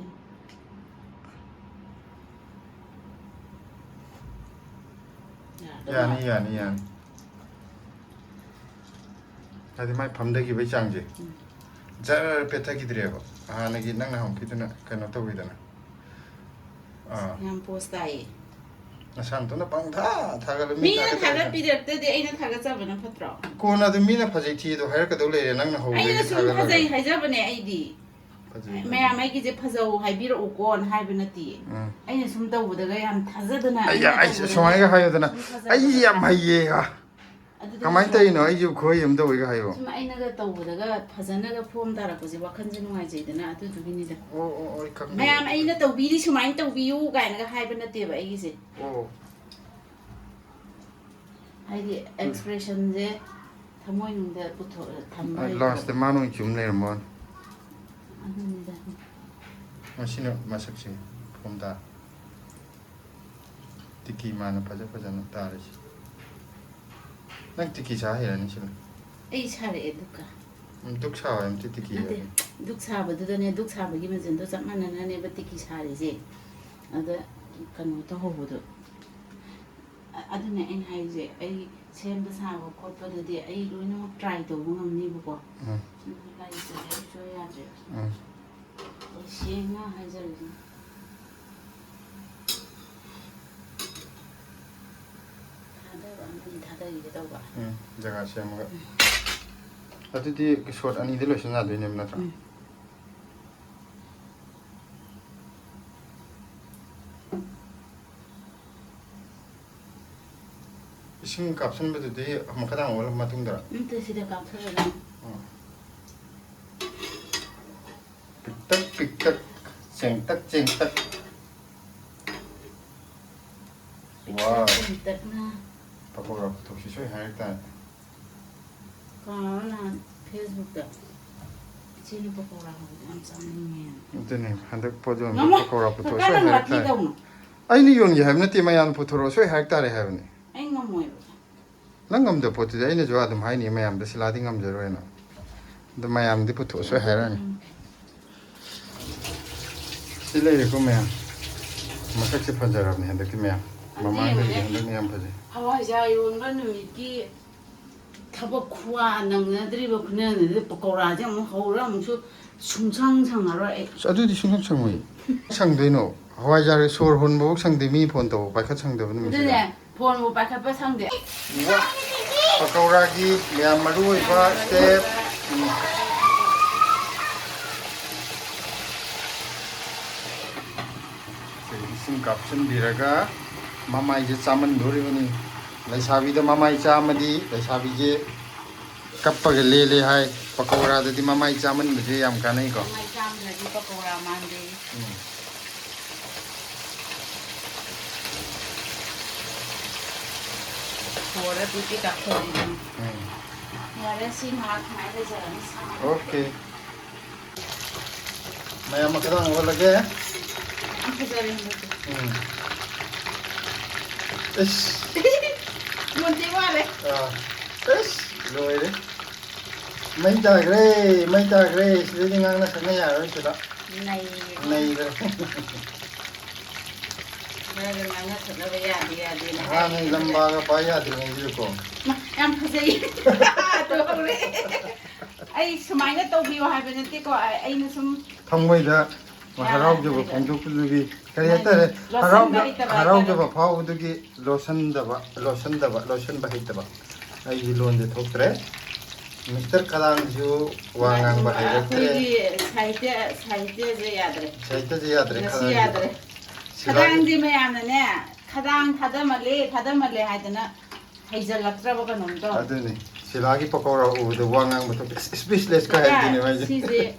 ꯌꯥꯅꯤ, ꯌꯥꯅꯤ, ꯌꯥꯅꯤ꯫ ꯍꯥꯏꯗꯤ ꯃꯥꯏ ꯐꯝꯊꯈꯤꯕꯒꯤ ꯆꯥꯡꯁꯦ ꯖꯔ ꯄꯦꯠꯊꯈꯤꯗ꯭ꯔꯦꯕ꯫ ꯍꯥꯟꯅꯒꯤ ꯅꯪꯅ ꯍꯪꯉꯛꯈꯤꯗꯨꯅ ꯀꯩꯅꯣ ꯇꯧꯋꯤꯗꯅ꯫ ꯑꯥ꯫ ꯌꯥꯝ ꯄꯣꯁ ꯇꯥꯏꯌꯦ꯫ ꯅꯁꯥ ꯅꯇꯣꯝꯇ ꯄꯪꯊꯥ ꯊꯥꯒꯠꯂ ꯃꯤ ꯃꯤꯅ ꯊꯥꯒꯠꯇꯕ ꯌꯥꯗꯦ꯫ ꯊꯥꯒꯠꯄꯤꯔꯛꯇꯗꯤ ꯑꯩꯅ ꯊꯥꯒꯠꯆꯕꯅ ꯐꯠꯇ꯭ꯔꯣ? ꯀꯣꯟꯅ ꯑꯗꯨꯝ ꯃꯤꯅ ꯐꯖꯩ ꯊꯤ ꯑꯗꯣ ꯍꯥꯏꯔꯛꯀꯗꯧ ꯂꯩꯔꯦ, ꯅꯪꯅ ꯍꯧꯕꯗꯒꯤ ꯑꯩꯅ ꯁꯨꯝ ꯊꯥꯒꯠꯂꯒ꯫ ꯐꯖꯩ ꯍꯥꯏꯖꯕꯅꯦ ꯑꯩꯗꯤ꯫ ꯐꯖꯩ, ꯐꯖꯩ꯫ ꯃꯌꯥꯝ ꯑꯩꯒꯤꯁꯦ ꯐꯖꯧ ꯍꯥꯏꯕꯤꯔꯛꯎꯀꯣꯅ ꯍꯥꯏꯕ ꯅꯠꯇꯦ꯫ ꯎꯝ꯫ ꯑꯩꯅ ꯁꯨꯝ ꯇꯧꯕꯗꯒ ꯌꯥꯝ ꯊꯥꯖꯗꯅ ꯑꯩ ꯑꯩꯅ ꯑꯩ ꯇꯧꯕꯗꯒ ꯁꯨꯃꯥꯏꯅꯒ ꯍꯥꯏꯌꯨꯗꯅ, ꯁꯨꯝ ꯊꯥꯖꯗꯅ꯫ "ꯑꯩ ꯌꯥꯝ ꯍꯩꯌꯦꯒ"꯫ ꯑꯗꯨꯗꯤ ꯀꯃꯥꯏꯅ ꯀꯩꯅꯣ? ꯇꯧꯔꯤꯅꯣ? "ꯑꯩꯁꯨ ꯈꯨꯍꯩ ꯑꯃ ꯇꯧꯋꯦꯒ" ꯍꯥꯏꯌꯣ꯫ ꯁꯨꯝ ꯑꯩꯅꯒ ꯇꯧꯕꯗꯒ ꯐꯖꯅꯒ ꯐꯣꯝ ꯇꯥꯔꯛꯄꯁꯦ ꯋꯥꯈꯜꯁꯦ ꯅꯨꯡꯉꯥꯏꯖꯩꯗꯅ, ꯑꯗꯨꯗꯨꯒꯤꯅꯤꯗ꯫ ꯑꯣ, ꯑꯣ, ꯑꯣ, ꯑꯩ ꯈꯪꯗꯦ꯫ ꯃꯌꯥꯝ ꯑꯩꯅ ꯇꯧꯕꯤꯔꯤ ꯁꯨꯃꯥꯏꯅ ꯇꯧꯕꯤꯌꯨ ꯀꯥꯏꯅꯒ ꯍꯥꯏꯕ ꯅꯠꯇꯦꯕ ꯑꯩꯒꯤꯁꯦ꯫ ꯑꯣ꯫ ꯍꯥꯏꯗꯤ ꯑꯦꯛꯁꯄ꯭ꯔꯦꯁꯟꯁꯦ ꯊꯃꯣꯏꯅꯨꯡꯗ ꯄꯨꯊꯣꯛ ꯊꯝꯕ ꯑ, ꯍꯩꯕꯗꯣ꯫ ꯂꯥꯁꯇ ꯃꯥꯅ ꯑꯣꯏꯅ ꯆꯨꯝ ꯂꯩꯔꯝꯕ ꯋꯥꯅꯤ꯫ ꯑꯗꯨꯅꯤꯗ꯫ ꯃꯁꯤꯅ ꯃꯁꯛꯁꯦ ꯐꯣꯝ ꯇꯥ꯫ ꯇꯤꯀꯤ ꯃꯥꯅ ꯐꯖ ꯐꯖꯅ ꯇꯥꯔꯤꯁꯦ꯫ ꯅꯪ ꯇꯤꯀꯤ ꯁꯥ ꯍꯩꯔꯅꯤ ꯁꯤꯕꯨ꯫ ꯑꯩ ꯁꯥꯔꯛꯑꯦ ꯗꯨꯛꯀ꯫ ꯎꯝ, ꯗꯨꯛ ꯁꯥꯕ ꯍꯥꯏꯕ ꯅꯠꯇꯦ, ꯇꯤꯀꯤ ꯅꯠꯇꯦ, ꯍꯥꯏꯕꯅꯤ꯫ ꯗꯨꯛ ꯁꯥꯕꯗꯨꯗꯅꯦ, ꯗꯨꯛ ꯁꯥꯕꯒꯤ ꯃꯆꯜꯗꯣ ꯆꯞ ꯃꯥꯟꯅꯅꯅꯦꯕ ꯇꯤꯀꯤ ꯁꯥꯔꯤꯁꯦ꯫ ꯑꯗ ꯀꯩꯅꯣ ꯇꯧꯍꯧꯕꯗꯣ꯫ ꯑ-, ꯑꯗꯨꯅꯦ ꯑꯩꯅ ꯍꯥꯏꯁꯦ, ꯑꯩ ꯁꯦꯝꯕ ꯁꯥꯕ ꯈꯣꯠꯄꯗꯗꯤ ꯑꯩ ꯂꯣꯏꯅꯃꯛ ꯇ꯭ꯔꯥꯏ ꯇꯧꯕ ꯉꯝꯅꯤꯕꯀꯣ꯫ ꯎꯝ, ꯑꯗꯨ ꯂꯥꯏꯔꯤꯛꯇꯗꯤ ꯑꯩ ꯁꯣꯏ ꯌꯥꯗ꯭ꯔꯦꯕ꯫ ꯎꯝ꯫ ꯑꯩ ꯁꯦꯡꯅ ꯍꯥꯏꯖꯔꯤꯁꯤꯅꯤ꯫ ꯊꯥꯗꯕ ꯑꯃꯅꯤ ꯊꯥꯗꯈꯤꯒꯦ ꯇꯧꯕ꯫ ꯎꯝ, ꯖꯒꯥ ꯁꯦꯝꯃꯒ꯫ ꯑꯗꯨꯗꯤ ꯁꯣꯠ ꯑꯅꯤꯗ ꯂꯣꯏꯁꯤꯟ ꯌꯥꯗꯣꯏꯅꯦꯕ ꯅꯠꯇ꯭ꯔꯥ? ꯎꯝ꯫ ꯏꯁꯤꯡ ꯀꯥꯞꯁꯤꯟꯕꯗꯨꯗꯤ ꯃꯈꯥꯗꯥꯡ ꯑꯣꯜꯂ ꯃꯇꯨꯡꯗꯔ? ꯅꯠꯇꯦ, ꯁꯤꯗ ꯀꯥꯞꯊꯣꯛꯑꯒ꯫ ꯑꯣ꯫ ꯄꯤꯛꯇꯛ ꯄꯤꯛꯇꯛ, ꯆꯦꯡꯇꯛ ꯆꯦꯡꯇꯛ꯫ ꯋꯥ꯫ ꯇꯛꯅ꯫ ꯄꯀꯧꯔꯥ ꯄꯨꯊꯣꯛꯁꯤ ꯁꯣꯏ ꯍꯥꯏꯔꯛ ꯇꯥꯔꯦ꯫ ꯀꯅꯥꯅꯣ ꯅꯍꯥꯟ ꯐꯦꯁꯕꯨꯛꯇ ꯏꯆꯦꯅ ꯄꯀꯧꯔꯥ ꯍꯧꯕꯗꯣ ꯌꯥꯝ ꯆꯥꯅꯤꯡꯉꯦꯅ꯫ ꯑꯗꯨꯅꯦ, ꯍꯟꯗꯛ ꯄꯣꯠ ꯌꯣꯟꯕ ꯉꯝꯃꯣ꯫ ꯄꯀꯧꯔꯥ ꯄꯨꯊꯣꯛꯑ ꯀꯀꯥ ꯁꯣꯏ ꯅꯪ ꯍꯥꯏꯔꯛ ꯋꯥꯊꯤ ꯇꯥꯔꯦ꯫ ꯇꯧꯅꯨ꯫ ꯑꯩꯅ ꯌꯣꯟꯒꯦ ꯍꯥꯏꯕ ꯅꯠꯇꯦ, ꯃꯌꯥꯝꯅ ꯄꯨꯊꯣꯔꯛꯑꯣ ꯁꯣꯏ ꯍꯥꯏꯔꯛ ꯇꯥꯔꯦ ꯍꯥꯏꯕꯅꯤ꯫ ꯑꯩ ꯉꯝꯃꯣꯏꯕ꯫ ꯅꯪ ꯉꯝꯗꯕ ꯄꯣꯠꯇꯨꯗꯤ ꯑꯩꯅꯁꯨ ꯑꯗꯨꯝ ꯍꯥꯏꯅꯤ ꯃꯌꯥꯝꯗ, "ꯁꯤꯂꯥꯗꯤ ꯉꯝꯖꯔꯣꯏꯅ"꯫ ꯑꯗꯨ ꯃꯌꯥꯝꯗꯤ ꯄꯨꯊꯣꯛꯑ ꯁꯣꯏ ꯍꯥꯏꯔꯛꯑꯅꯤ꯫ ꯁꯤ ꯂꯩꯔꯦꯀꯣ ꯃꯌꯥꯝ꯫ ꯃꯁꯛꯁꯦ ꯐꯖꯔꯕꯅꯦ ꯍꯟꯗꯛꯇꯤ ꯃꯌꯥꯝ꯫ ꯑꯗꯨ ꯃꯃꯥꯡꯗꯒꯤꯗꯤ ꯌꯦꯡꯉꯨꯅꯦ꯫ ꯍꯟꯗꯛꯅ ꯌꯥꯝ ꯐꯖꯩ꯫ ꯍꯋꯥꯏꯖꯥꯔ ꯌꯣꯟꯕ ꯅꯨꯃꯤꯠꯀꯤ ꯊꯕꯛ ꯈꯨꯋꯥ ꯅꯪꯅꯗ꯭ꯔꯤꯕ ꯈꯨꯅꯪꯅꯗꯤ ꯄꯀꯧꯔꯥꯁꯦ ꯑꯃꯨꯛ ꯍꯧꯔ ꯑꯃꯨꯛꯁꯨ ꯁꯨꯡꯁꯪ ꯁꯪꯉꯔꯣꯏ ꯑꯩ꯫ ꯑꯁ, ꯑꯗꯨꯗꯤ ꯁꯨꯡꯁꯪ ꯁꯪꯉꯣꯏ꯫ ꯁꯪꯗꯣꯏꯅꯣ? ꯍꯋꯥꯏꯖꯥꯔꯒꯤ ꯁꯣꯔ ꯍꯣꯟꯕꯐꯧ ꯁꯪꯗꯦ, ꯃꯤ ꯐꯣꯟ ꯇꯧꯕ ꯄꯥꯏꯈꯠ ꯁꯪꯗꯕ ꯅꯨꯃꯤꯠꯁꯤꯗ꯫ ꯑꯗꯨꯅꯦ, ꯐꯣꯟꯕꯨ ꯄꯥꯏꯈꯠꯄ ꯁꯪꯗꯦ꯫ ꯋꯥ! ꯄꯀꯧꯔꯥꯒꯤ ꯃꯌꯥꯝ ꯃꯔꯨ ꯑꯣꯏꯕ ꯁ꯭ꯇꯦꯞ꯫ ꯎꯝ꯫ ꯁꯤ ꯏꯁꯤꯡ ꯀꯥꯞꯁꯤꯟꯕꯤꯔꯒ ꯃꯃꯥꯏꯁꯦ ꯆꯥꯝꯍꯟꯗꯣꯔꯤꯕꯅꯤ꯫ ꯂꯩꯁꯥꯕꯤꯗ ꯃꯃꯥꯏ ꯆꯥꯝꯃꯗꯤ ꯂꯩꯁꯥꯕꯤꯁꯦ ꯀꯞꯄꯒ ꯂꯦꯜꯂꯦ ꯍꯥꯏ꯫ ꯄꯀꯧꯔꯥꯗꯗꯤ ꯃꯃꯥꯏ ꯆꯥꯝꯍꯟꯕꯁꯦ ꯌꯥꯝ ꯀꯥꯟꯅꯩꯀꯣ꯫ ꯃꯃꯥꯏ ꯆꯥꯝꯗ꯭ꯔꯗꯤ ꯄꯀꯧꯔꯥ ꯃꯥꯟꯗꯦ꯫ ꯎꯝ꯫ ꯍꯣꯔ ꯑꯗꯨꯗꯤ ꯀꯥꯞꯊꯣꯛꯑꯦ꯫ ꯎꯝ꯫ ꯌꯥꯔꯦ, ꯁꯤ ꯉꯥꯏꯍꯥꯛ ꯁꯨꯃꯥꯏꯅ ꯂꯩꯖꯔꯅꯤ꯫ ꯑꯣꯀꯦ꯫ ꯃꯌꯥꯝ ꯃꯈꯥꯗ ꯑꯣꯜꯂꯒꯦ꯫ ꯌꯥꯝ ꯐꯖꯔꯦ ꯍꯟꯗꯛꯇꯤ꯫ ꯎꯝ꯫ ꯏꯁ꯫ ꯃꯨꯟꯗꯤ ꯃꯥꯜꯂꯦ꯫ ꯑꯥ꯫ ꯏꯁ, ꯂꯣꯏꯔꯦ꯫ ꯃꯩ ꯇꯥꯈ꯭ꯔꯦ, ꯃꯩ ꯇꯥꯈ꯭ꯔꯦ꯫ ꯁꯤꯗꯩꯗꯤ ꯉꯥꯡꯅ ꯁꯛꯅ ꯌꯥꯔꯔꯣꯏ ꯁꯤꯗ꯫ ꯅꯩꯔꯦ꯫ ꯅꯩꯈ꯭ꯔꯦ꯫ ꯈꯔꯒ ꯉꯥꯡꯅ ꯁꯛꯅꯕ ꯌꯥꯗꯦ, ꯌꯥꯗꯦꯅ ꯍꯥꯏ꯫ ꯍꯥꯟꯅ ꯂꯝꯕꯥꯒ ꯄꯥꯏ ꯌꯥꯗ꯭ꯔꯤꯉꯩꯗꯨꯗꯀꯣ꯫ ꯃꯥ, ꯌꯥꯝ ꯐꯖꯩ꯫ ꯇꯧꯍꯧꯔꯦ꯫ ꯑꯩ ꯁꯨꯃꯥꯏꯅ ꯇꯧꯕꯤꯌꯣ ꯍꯥꯏꯕ ꯅꯠꯇꯦꯀꯣ, ꯑ-, ꯑꯩꯅ ꯁꯨꯝ ꯊꯃꯣꯏꯗ ꯑ, ꯍꯔꯥꯎꯖꯕ ꯍꯣꯏ꯫ ꯐꯣꯡꯗꯣꯛꯄꯗꯨꯒꯤ, ꯀꯔꯤ ꯃꯥꯅꯤ꯫ ꯍꯥꯏꯇꯥꯔꯦ, ꯂꯣꯠꯁꯤꯟꯕ ꯍꯔꯥꯎꯖ-, ꯍꯩꯇꯕ ꯍꯔꯥꯎꯖꯕ ꯍꯥꯏꯇꯥꯔꯦ꯫ ꯐꯥꯎꯕꯗꯨꯒꯤ ꯂꯣꯠꯁꯤꯟꯗꯕ, ꯂꯣꯠꯁꯤꯟꯗꯕ, ꯂꯣꯠꯁꯤꯟꯕ ꯍꯩꯇꯕ꯫ ꯑꯩꯒꯤ ꯂꯣꯟꯁꯦ ꯊꯣꯛꯇ꯭ꯔꯦ꯫ ꯃꯤꯁꯇꯔ ꯈꯗꯥꯡꯁꯨ ꯋꯥ ꯉꯥꯡꯕ ꯍꯩꯔꯛꯇ꯭ꯔꯦ꯫ ꯑꯩꯈꯣꯏꯒꯤ ꯁꯥꯍꯤꯇ꯭ꯌ, ꯁꯥꯍꯤꯇ꯭ꯌꯁꯦ ꯌꯥꯗ꯭ꯔꯦ꯫ ꯁꯥꯍꯤꯇ꯭ꯌꯁꯦ ꯌꯥꯗ꯭ꯔꯦ, ꯉꯁꯤ ꯈꯗꯥꯡꯁꯦ꯫ ꯌꯥꯗ꯭ꯔꯦ꯫ ꯁꯤꯂꯥꯒꯤ ꯈꯗꯥꯡꯁꯦ ꯃꯌꯥꯝꯅꯅꯦ, ꯈꯗꯥꯡ ꯊꯥꯗꯃꯜꯂꯦ, ꯊꯥꯗꯃꯜꯂꯦ ꯍꯥꯏꯗꯅ ꯍꯩꯖꯜꯂꯛꯇ꯭ꯔꯕ ꯀꯩꯅꯣꯝ ꯇꯧꯔꯦ꯫ ꯑꯗꯨꯅꯤ꯫ ꯁꯤꯂꯥꯒꯤ ꯄꯀꯧꯔꯥ ꯎꯕꯗ ꯋꯥ ꯉꯥꯡꯕ ꯊꯣꯛꯇꯦ꯫ ꯏꯁ-, speechless ꯀꯥꯏ ꯁꯤꯗ ꯍꯥꯏꯗꯨꯅꯦ ꯃꯥꯏꯁꯦ꯫ ꯁꯤꯁꯦ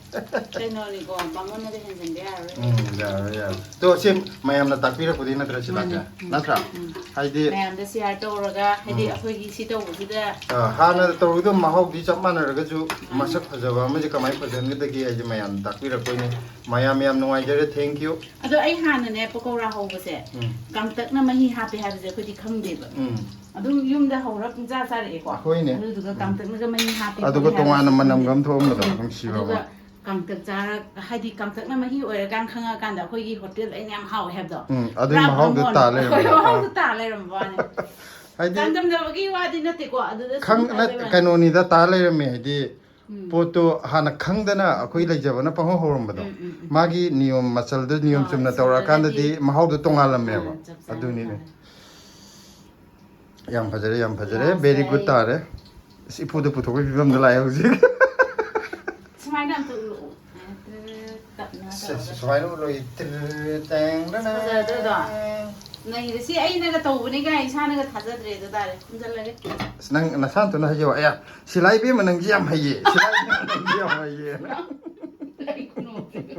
ꯀꯩꯅꯣꯅꯤꯀꯣ, ꯕꯥꯃꯣꯟꯅꯒ ꯍꯦꯟꯖꯟꯕ ꯌꯥꯔꯔꯣꯏ꯫ ꯎꯝ, ꯌꯥꯔꯣꯏ, ꯌꯥꯔꯣꯏ꯫ ꯑꯗꯣ ꯁꯤ ꯃꯌꯥꯝꯅ ꯇꯥꯛꯄꯤꯔꯛꯄꯗꯤ ꯅꯠꯇ꯭ꯔꯥ ꯁꯤꯂꯥꯁꯦ? ꯃꯥꯅꯦ꯫ ꯎꯝ, ꯅꯠꯇ꯭ꯔꯥ? ꯎꯝ꯫ ꯍꯥꯏꯗꯤ ꯃꯌꯥꯝꯗ share ꯇꯧꯔꯒ, ꯍꯥꯏꯗꯤ ꯎꯝ꯫ ꯑꯩꯈꯣꯏꯒꯤ ꯁꯤ ꯇꯧꯕꯁꯤꯗ ꯑ, ꯍꯥꯟꯅ ꯇꯧꯔꯤꯗꯣ ꯃꯍꯥꯎꯗꯤ ꯆꯞ ꯃꯥꯟꯅꯔꯒꯁꯨ ꯃꯥꯅꯦ꯫ ꯃꯁꯛ ꯐꯖꯕ ꯑꯃꯁꯦ ꯀꯃꯥꯏꯅ ꯐꯖꯍꯟꯒꯗꯒꯦ ꯍꯥꯏꯁꯦ ꯃꯌꯥꯝꯅ ꯇꯥꯛꯄꯤꯔꯛꯄꯩꯅꯦ꯫ ꯃꯌꯥꯝ ꯌꯥꯝ ꯅꯨꯡꯉꯥꯏꯖꯔꯦ꯫ Thank you꯫ ꯑꯗꯣ ꯑꯩ ꯍꯥꯟꯅꯅꯦ ꯄꯀꯧꯔꯥ ꯍꯧꯕꯁꯦ ꯎꯝ꯫ ꯀꯥꯡꯇꯛꯅ ꯃꯍꯤ ꯍꯥꯞꯄꯦ ꯍꯥꯏꯕꯁꯦ ꯑꯩꯈꯣꯏꯗꯤ ꯈꯪꯗꯦꯕ꯫ ꯎꯝ꯫ ꯑꯗꯨꯝ ꯌꯨꯝꯗ ꯍꯧꯔ ꯄꯨꯡꯆꯥ ꯆꯥꯔꯛꯑꯦꯀꯣ꯫ ꯍꯣꯏꯅꯦ꯫ ꯑꯗꯨꯗꯨꯒ ꯎꯝ꯫ ꯀꯥꯡꯇꯛꯅꯒ ꯃꯍꯤ ꯍꯥꯞꯄꯦ ꯑꯗꯨꯒ ꯈꯣꯠꯂꯦ ꯍꯥꯏꯕꯁꯦ ꯇꯣꯉꯥꯟꯅ ꯃꯅꯝꯒ ꯈꯪꯗꯦ꯫ ꯑꯃ ꯊꯣꯛꯑꯝꯕꯗꯣ ꯎꯝ꯫ ꯅꯨꯡꯁꯤꯕ ꯑꯗꯨꯒ ꯑꯃ꯫ ꯀꯥꯡꯇꯛ ꯆꯥꯔ-, ꯍꯥꯏꯗꯤ ꯀꯥꯡꯇꯛꯅ ꯃꯍꯤ ꯑꯣꯏꯔꯀꯥꯟ ꯈꯪꯉꯀꯥꯟꯗ ꯑꯩꯈꯣꯏꯒꯤ ꯍꯣꯇꯦꯜꯗ ꯑꯩꯅ ꯌꯥꯝ ꯍꯥꯎꯋꯦ ꯍꯥꯏꯕꯗꯣ꯫ ꯎꯝ, ꯑꯗꯨꯒꯤ ꯄꯨꯔꯥ ꯃꯍꯥꯎꯗꯣ ꯕꯥꯃꯣꯟ꯫ ꯇꯥ ꯂꯩꯔꯝꯃꯦ꯫ ꯍꯣꯏ, ꯃꯍꯥꯎꯗꯣ ꯑꯥ꯫ ꯇꯥ ꯂꯩꯔꯝꯕ ꯋꯥꯅꯤ꯫ ꯍꯥꯏꯗꯤ ꯆꯥꯡꯗꯝꯅꯕꯒꯤ ꯋꯥꯗꯤ ꯅꯠꯇꯦꯀꯣ, ꯑꯗꯨꯗ ꯁꯨꯝ ꯈꯪ- ꯅꯠ- ꯍꯥꯏꯕꯩ ꯋꯥꯅꯤ꯫ ꯀꯩꯅꯣꯅꯤꯗ ꯇꯥ ꯂꯩꯔꯝꯃꯦ ꯍꯥꯏꯗꯤ ꯎꯝ꯫ ꯄꯣꯠꯇꯣ ꯍꯥꯟꯅ ꯈꯪꯗꯅ ꯑꯩꯈꯣꯏ ꯂꯩꯖꯕꯅ ꯄꯪꯍꯧ ꯍꯧꯔꯝꯕꯗꯣ꯫ ꯎꯝ, ꯎꯝ, ꯎꯝ꯫ ꯃꯥꯒꯤ ꯅꯤꯌꯣꯝ ꯃꯆꯜꯗꯣ ꯅꯤꯌꯣꯝ ꯑꯥ, ꯆꯨꯝꯅ ꯁꯨꯝ ꯇꯧꯔꯛꯑꯀꯥꯟꯗꯗꯤ ꯇꯧꯔꯗꯤ ꯃꯍꯥꯎꯗꯣ ꯇꯣꯉꯥꯜꯂꯝꯃꯦꯕ꯫ ꯑꯥ, ꯆꯞ ꯆꯥꯔꯦ, ꯑꯗꯨꯅꯤꯅꯦ꯫ ꯆꯞ ꯆꯥꯔꯦ꯫ ꯌꯥꯝ ꯐꯖꯔꯦ, ꯌꯥꯝ ꯐꯖꯔꯦ꯫ ꯂꯥꯁ ꯚꯦꯔꯤ ꯒꯨꯗ ꯑꯩ ꯇꯥꯔꯦ꯫ ꯑꯁ, ꯏꯐꯨꯗ ꯄꯨꯊꯣꯛꯄꯒꯤ ꯐꯤꯕꯝꯗ ꯂꯥꯛꯑꯦ ꯍꯧꯖꯤꯛ꯫ ꯁꯨꯃꯥꯏꯅ ꯑꯝꯇ ꯎꯠꯂꯛꯑꯣ꯫ ꯇꯞꯅ ꯑꯁ, ꯇꯧꯔꯒ꯫ ꯁꯨꯃꯥꯏꯅ ꯎꯠꯂꯣꯏ꯫ ꯇꯤꯔ ꯇꯦꯡ ꯇꯦꯡ꯫ ꯐꯖꯗ꯭ꯔꯣ? ꯅꯩꯔꯦ꯫ ꯁꯤ ꯑꯩꯅꯒ ꯇꯧꯕꯅꯦ ꯀꯥꯏ ꯏꯁꯥꯅꯒ ꯊꯥꯖꯗ꯭ꯔꯦ꯫ ꯑꯗꯨ ꯇꯥꯔꯦ, ꯈꯨꯝꯖꯤꯜꯂꯒꯦ꯫ ꯑꯁ, ꯅꯪ ꯅꯁꯥꯅꯇꯣꯅ ꯍꯥꯏꯖꯧ꯫ ꯑꯌꯥ, ꯁꯤꯂꯥ ꯏꯕꯦꯝꯃ ꯅꯪꯁꯦ ꯌꯥꯝ ꯍꯩꯌꯦ꯫ ꯁꯤꯂꯥ ꯏꯕꯦꯝꯃ ꯅꯪꯁꯦ ꯌꯥꯝ ꯍꯩꯌꯦ꯫ ꯑꯩ ꯈꯨꯅꯣꯛꯇꯨꯗꯤ꯫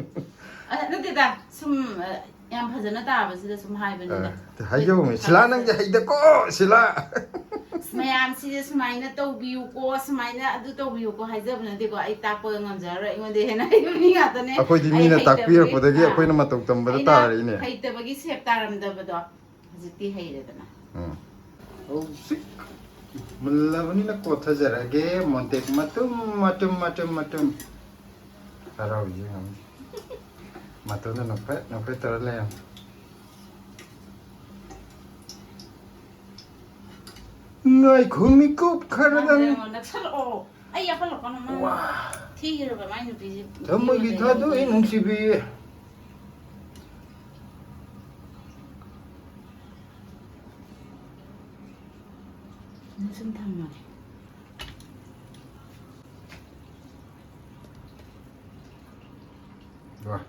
ꯑ, ꯅꯠꯇꯦꯗ, ꯁꯨꯝ, ꯑ, ꯌꯥꯝ ꯐꯖꯅ ꯇꯥꯕꯁꯤꯗ ꯁꯨꯝ ꯍꯥꯏꯕꯅꯤꯗ꯫ ꯑ, ꯍꯥꯏꯖꯧꯃꯤ, ꯁꯤꯂꯥ ꯅꯪꯁꯦ ꯍꯩꯗꯀꯣ, ꯁꯤꯂꯥ꯫ ꯑꯁ, ꯃꯌꯥꯝꯁꯤꯗ ꯁꯨꯃꯥꯏꯅ ꯇꯧꯕꯤꯌꯨꯀꯣ, ꯁꯨꯃꯥꯏꯅ ꯑꯗꯨ ꯇꯧꯕꯤꯌꯨꯀꯣ ꯍꯥꯏꯖꯕ ꯅꯠꯇꯦꯀꯣ꯫ ꯑꯩ ꯇꯥꯛꯄꯒ ꯉꯝꯖꯔꯔꯣꯏ꯫ ꯑꯩꯉꯣꯟꯗ ꯍꯦꯟꯅ ꯍꯩꯕ ꯃꯤ ꯉꯥꯛꯇꯅꯦ꯫ ꯑꯩꯈꯣꯏꯗꯤ ꯑꯩ ꯃꯤꯅ ꯍꯩꯇꯕꯒꯤ, ꯇꯥꯛꯄꯤꯔꯛꯄꯗꯒꯤ ꯑꯥ, ꯑꯩꯈꯣꯏꯅ ꯃꯇꯧ ꯇꯝꯕꯗ ꯑꯩꯅ ꯇꯥꯔꯛꯏꯅꯦ꯫ ꯍꯩꯇꯕꯒꯤ ꯁꯦꯞ ꯇꯥꯔꯝꯗꯕꯗꯣ ꯍꯧꯖꯤꯛꯇꯤ ꯍꯩꯔꯦꯗꯅ꯫ ꯎꯝ꯫ ꯍꯧꯖꯤꯛ ꯃꯨꯜꯂꯕꯅꯤꯅ ꯀꯣꯠꯊꯖꯔꯒꯦ꯫ ꯃꯣꯟꯇꯦꯛ ꯃꯇꯨꯝ, ꯃꯇꯨꯝ, ꯃꯇꯨꯝ, ꯃꯇꯨꯝ꯫ ꯍꯔꯥꯎꯔꯤꯁꯦ ꯌꯦꯡꯉꯨꯅꯦ꯫ ꯃꯇꯣꯟꯗ ꯅꯣꯛꯐꯦꯠ ꯅꯣꯛꯐꯦꯠ ꯇꯧꯔ ꯂꯩꯔꯝꯃꯦ꯫ ꯉꯥꯏꯈꯣ ꯃꯤꯀꯨꯞ ꯈꯔꯗꯪ꯫ ꯅꯛꯁꯜꯂꯛꯑꯣ꯫ ꯑꯩ ꯌꯥꯄꯜꯂꯛꯀꯅꯣ, ꯃꯥ꯫ ꯋꯥ꯫ ꯊꯤꯈ꯭ꯔꯕ ꯃꯥꯏ ꯅꯨꯄꯤꯁꯦ꯫ ꯊꯃꯣꯏꯒꯤ ꯊꯥꯗꯣꯛꯏ ꯅꯨꯡꯁꯤꯕꯤ꯫ ꯁꯨꯝ ꯊꯝꯃꯒꯦ꯫ ꯋꯥ꯫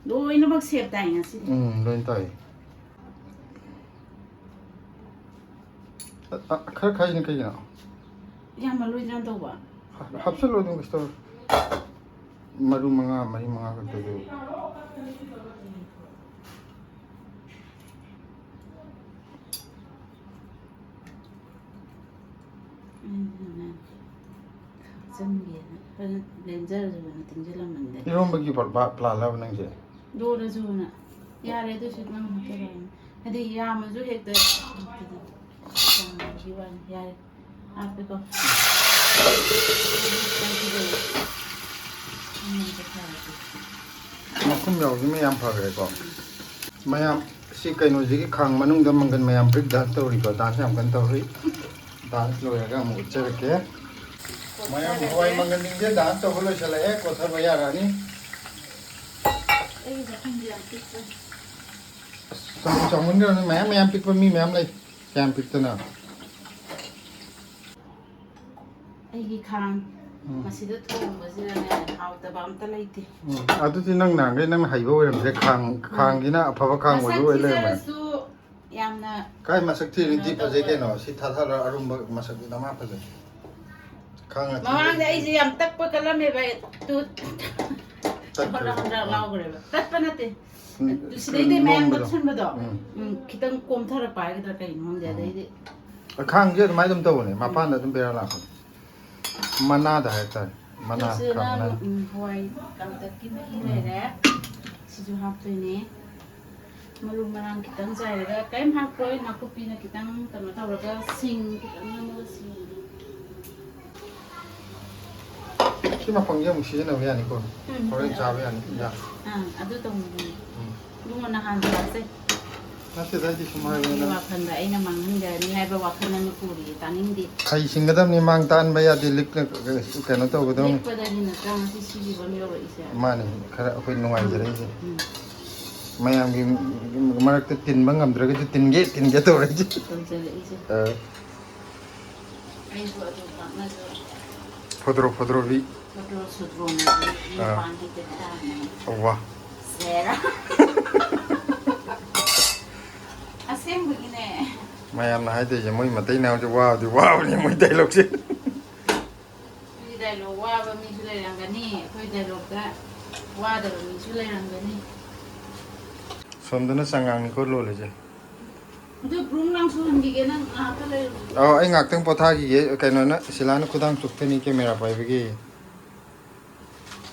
ꯂꯣꯏꯅꯃꯛ ꯁꯦꯞ ꯇꯥꯏ ꯉꯁꯤꯗꯤ꯫ ꯎꯝ, ꯂꯣꯏ ꯇꯥꯏ꯫ ꯑ, ꯑ, ꯈꯔ ꯈꯥꯏꯁꯤꯅ ꯀꯩꯒꯤꯅꯣ? ꯌꯥꯝꯃꯜꯂꯣꯏꯗ꯭ꯔꯥ ꯇꯧꯕ? ꯍꯥ-, ꯍꯥꯞꯆꯜꯂꯣ ꯑꯗꯨꯝ, ꯀꯩꯁꯨ ꯇꯧꯔꯣꯏ꯫ ꯃꯔꯨ ꯃꯉꯥ, ꯃꯔꯤ ꯃꯉꯥ ꯈꯛꯇꯗꯨ꯫ ꯑꯩꯅꯅꯦ, ꯊꯥꯛꯆꯟꯒꯦꯅ ꯐꯖꯅ ꯕ꯭ꯂꯦꯟꯖꯔꯁꯨ ꯐꯖꯅ ꯇꯤꯡꯁꯤꯜꯂꯝꯕꯅꯤꯗ꯫ ꯏꯔꯣꯝꯕꯒꯤ ꯄ-, ꯄ-, ꯄ꯭ꯂꯥꯟꯂꯕ ꯅꯪꯁꯦ? ꯂꯣꯜꯂꯁꯨꯅ꯫ ꯌꯥꯔꯦ, ꯑꯗꯨꯁꯨ ꯅꯪ ꯍꯥꯞꯆꯔꯛꯑꯣꯅꯦ꯫ ꯍꯥꯏꯗꯤ ꯌꯥꯝꯃꯁꯨ ꯍꯦꯛꯇ ꯌꯥꯝꯕꯒꯤ ꯋꯥꯅꯤ꯫ ꯌꯥꯔꯦ꯫ ꯍꯥꯞꯄꯦꯀꯣ꯫ ꯃꯈꯨꯝ ꯌꯥꯎꯕꯁꯤꯃ ꯌꯥꯝ ꯐꯈ꯭ꯔꯦꯀꯣ꯫ ꯃꯌꯥꯝ, ꯁꯤ ꯁꯤ ꯀꯩꯅꯣꯁꯤꯒꯤ ꯈꯥꯡ ꯃꯅꯨꯡꯗ ꯃꯪꯒꯟ ꯃꯌꯥꯝ ꯕ꯭ꯔꯤꯛ ꯗꯥꯟꯁ ꯇꯧꯔꯤꯀꯣ, ꯗꯥꯟꯁ ꯌꯥꯝ ꯀꯟꯅ ꯇꯧꯔꯤ꯫ ꯗꯥꯟꯁ ꯂꯣꯏꯔꯒ ꯑꯃꯨꯛ ꯎꯠꯆꯔꯛꯀꯦ꯫ ꯃꯌꯥꯝ ꯍꯋꯥꯏ ꯃꯪꯒꯟꯁꯤꯡꯁꯦ ꯗꯥꯟꯁ ꯇꯧꯕ ꯂꯣꯏꯁꯤꯜꯂꯛꯑꯦ, ꯀꯣꯠꯊꯕ ꯌꯥꯔꯛꯑꯅꯤ꯫ ꯑꯁ, ꯆꯥꯎ-, ꯆꯥꯎꯃꯟꯈ꯭ꯔꯕꯅꯤ, ꯃꯌꯥꯝ ꯃꯌꯥꯝ ꯄꯤꯛꯄ ꯃꯤ ꯃꯌꯥꯝ ꯂꯩ꯫ ꯀꯌꯥꯝ ꯄꯤꯛꯇꯅ? ꯑꯩꯒꯤ ꯈꯥꯡ ꯎꯝ꯫ ꯃꯁꯤꯗ ꯊꯣꯡꯕꯁꯤꯗꯅꯦ ꯍꯥꯎꯇꯕ ꯑꯝꯇ ꯂꯩꯇꯦ꯫ ꯎꯝ, ꯑꯗꯨꯗꯤ ꯅꯪ ꯅꯍꯥꯟꯈꯩ ꯅꯪꯅ ꯍꯩꯕ ꯑꯣꯏꯔꯝꯗ꯭ꯔꯦ꯫ ꯈꯥꯡ, ꯎꯝ꯫ ꯈꯥꯡꯁꯤꯅ ꯑꯐꯕ ꯈꯥꯡ ꯃꯁꯛ ꯑꯣꯏꯕ ꯑꯣꯏ ꯂꯩꯔꯝꯃꯦ꯫ ꯊꯤꯖꯔꯁꯨ ꯌꯥꯝꯅ ꯀꯥꯏ ꯃꯁꯛ ꯊꯤꯔꯤꯗꯤ ꯀꯩꯅꯣ ꯐꯖꯩ ꯇꯧꯕ꯫ ꯀꯩꯅꯣ꯫ ꯁꯤ ꯊꯥꯊꯔ ꯑꯔꯨꯝꯕ ꯃꯁꯛꯇꯤ ꯅꯃꯥ ꯐꯖꯩ꯫ ꯈꯥꯡ ꯑꯊꯤꯕ ꯃꯃꯥꯡꯗ ꯑꯩꯁꯦ ꯌꯥꯝ ꯇꯛꯄ ꯀꯜꯂꯝꯃꯦꯕ꯫ ꯑꯩ ꯇꯨ ꯇꯠꯈ꯭ꯔꯦ꯫ ꯍꯣꯠꯅ ꯍꯟꯗ꯭ꯔꯛ ꯎꯝ꯫ ꯂꯥꯎꯈ꯭ꯔꯦꯕ꯫ ꯇꯠꯄ ꯅꯠꯇꯦ꯫ ꯎꯝ, ꯑꯗꯨ ꯁꯤꯗꯩꯗ ꯃꯌꯥꯝ ꯅꯣꯝꯕꯗꯣ꯫ ꯇꯛꯁꯟꯕꯗꯣ꯫ ꯎꯝ꯫ ꯎꯝ, ꯈꯤꯇꯪ ꯀꯣꯝꯊꯔꯛꯄ ꯍꯥꯏꯒꯗ꯭ꯔꯥ ꯀꯩꯅꯣ ꯈꯪꯗꯦ꯫ ꯎꯝ꯫ ꯑꯗꯩꯗꯤ ꯈꯥꯡꯁꯦ ꯑꯗꯨꯃꯥꯏꯅ ꯑꯗꯨꯝ ꯇꯧꯕꯅꯦ, ꯃꯄꯥꯟꯗ ꯑꯗꯨꯝ ꯕꯦꯔꯥ ꯂꯥꯛꯄꯅꯦ꯫ ꯃꯅꯥꯗ ꯍꯥꯏꯇꯥꯔꯦ꯫ ꯃꯅꯥ, ꯁꯤꯗ ꯈꯥ ꯃꯅꯥ꯫ ꯎꯝ, ꯍꯋꯥꯏ ꯀꯥꯡꯇꯛꯀꯤ ꯃꯍꯤ ꯎꯝ꯫ ꯂꯩꯔꯦ꯫ ꯁꯤꯁꯨ ꯍꯥꯞꯇꯣꯏꯅꯦ꯫ ꯃꯔꯨ ꯃꯔꯥꯡ ꯈꯤꯇꯪ ꯆꯥꯏꯔꯒ ꯀꯔꯤꯝ ꯍꯥꯞꯄꯣꯏ꯫ ꯅꯥꯀꯨꯞꯄꯤꯅ ꯈꯤꯇꯪ ꯀꯩꯅꯣ ꯇꯧꯔꯒ ꯁꯤꯡ ꯈꯤꯇꯪ ꯅꯝꯃꯒ ꯁꯤꯡ꯫ ꯁꯤ ꯃꯄꯪꯁꯦ ꯑꯃꯨꯛ ꯁꯤꯖꯤꯟꯅꯕ ꯌꯥꯅꯤꯀꯣ? ꯎꯝ, ꯍꯣꯔꯦꯟ ꯌꯥꯏ꯫ ꯆꯥꯕ ꯌꯥꯅꯤ꯫ ꯌꯥ꯫ ꯑꯥ, ꯑꯗꯨ ꯇꯧꯅꯕꯅꯦ꯫ ꯎꯝ꯫ ꯏꯕꯨꯡꯉꯣ ꯅꯍꯥꯟ ꯆꯥꯁꯦ꯫ ꯅꯠꯇꯦꯗ, ꯑꯩꯗꯤ ꯁꯨꯝ ꯍꯥꯏꯕꯅꯤꯗ꯫ ꯋꯥꯈꯜꯗ ꯑꯩꯅ ꯃꯥꯡꯍꯟꯈ꯭ꯔꯅꯤ ꯍꯥꯏꯕ ꯋꯥꯈꯜ ꯑꯃ ꯄꯨꯔꯤꯌꯦ, ꯇꯥꯅꯤꯡꯗꯦ꯫ ꯈꯩ ꯁꯤꯡꯒꯗꯕꯅꯤ, ꯃꯥꯡ ꯇꯥꯛꯍꯟꯕ ꯌꯥꯗꯦ, ꯂꯤꯛꯅ ꯀꯩꯅꯣ ꯇꯧꯒꯗꯕꯅꯤ꯫ ꯂꯤꯛꯄꯗꯒꯤ ꯅꯠꯇ꯭ꯔꯥ ꯉꯁꯤ ꯁꯤꯈꯤꯕ ꯑꯃ ꯌꯧꯔꯛꯏꯁꯦ꯫ ꯃꯥꯅꯤ, ꯈꯔ ꯑꯩꯈꯣꯏ ꯅꯨꯡꯉꯥꯏꯖꯔꯛꯏꯁꯦ꯫ ꯎꯝ꯫ ꯃꯌꯥꯝꯒꯤ ꯃꯔꯛꯇ ꯇꯤꯟꯕ ꯉꯝꯗ꯭ꯔꯒꯁꯨ ꯇꯤꯟꯒꯦ, ꯇꯤꯟꯒꯦ ꯇꯧꯔꯛꯏꯁꯦ꯫ ꯇꯧꯖꯔꯛꯏꯁꯦ꯫ ꯑ꯫ ꯑꯩꯁꯨ ꯑꯗꯨ ꯄꯥꯛꯅꯁꯨ ꯐꯣꯗ꯭ꯔꯣ ꯐꯣꯗ꯭ꯔꯣꯕꯤ꯫ ꯐꯣꯗ꯭ꯔꯣ ꯁꯨꯗ꯭ꯔꯣꯅ ꯑꯥ꯫ ꯃꯄꯥꯟ ꯍꯦꯛꯇ ꯇꯥꯕꯅꯦ꯫ ꯋꯥ꯫ ꯁꯦꯔꯥ꯫ ꯑꯁꯦꯡꯕꯒꯤꯅꯦ꯫ ꯃꯌꯥꯝꯅ ꯍꯥꯏꯗꯣꯏꯁꯦ ꯃꯣꯏ ꯃꯇꯩ ꯅꯥꯎꯁꯦ ꯋꯥꯕꯗꯤ ꯋꯥꯕꯅꯤ ꯃꯣꯏ ꯗꯥꯏꯂꯣꯛꯁꯦ꯫ ꯑꯩꯈꯣꯏꯒꯤ ꯗꯥꯏꯂꯣꯛ ꯋꯥꯕ ꯃꯤꯁꯨ ꯂꯩꯔꯝꯒꯅꯤ, ꯑꯩꯈꯣꯏ ꯗꯥꯏꯂꯣꯛꯇ ꯋꯥꯗꯕ ꯃꯤꯁꯨ ꯂꯩꯔꯝꯒꯅꯤ꯫ ꯁꯣꯝꯗꯅ ꯆꯉꯥꯡꯅꯤꯀꯣ ꯂꯣꯜꯂꯤꯁꯦ꯫ ꯑꯗꯨ ꯕ꯭ꯔꯨꯝ ꯂꯥꯡꯁꯨ ꯍꯟꯈꯤꯒꯦ, ꯅꯪ ꯉꯥꯏꯍꯥꯛꯇ ꯂꯩꯔꯨ꯫ ꯑꯧ, ꯑꯩ ꯉꯥꯛꯇꯪ ꯄꯣꯊꯥꯈꯤꯒꯦ꯫ ꯀꯩꯅꯣꯅ, ꯁꯤꯂꯥꯅ ꯈꯨꯗꯥꯡ ꯆꯨꯞꯇꯅꯤ ꯀꯦꯃꯦꯔꯥ ꯄꯥꯏꯕꯒꯤ꯫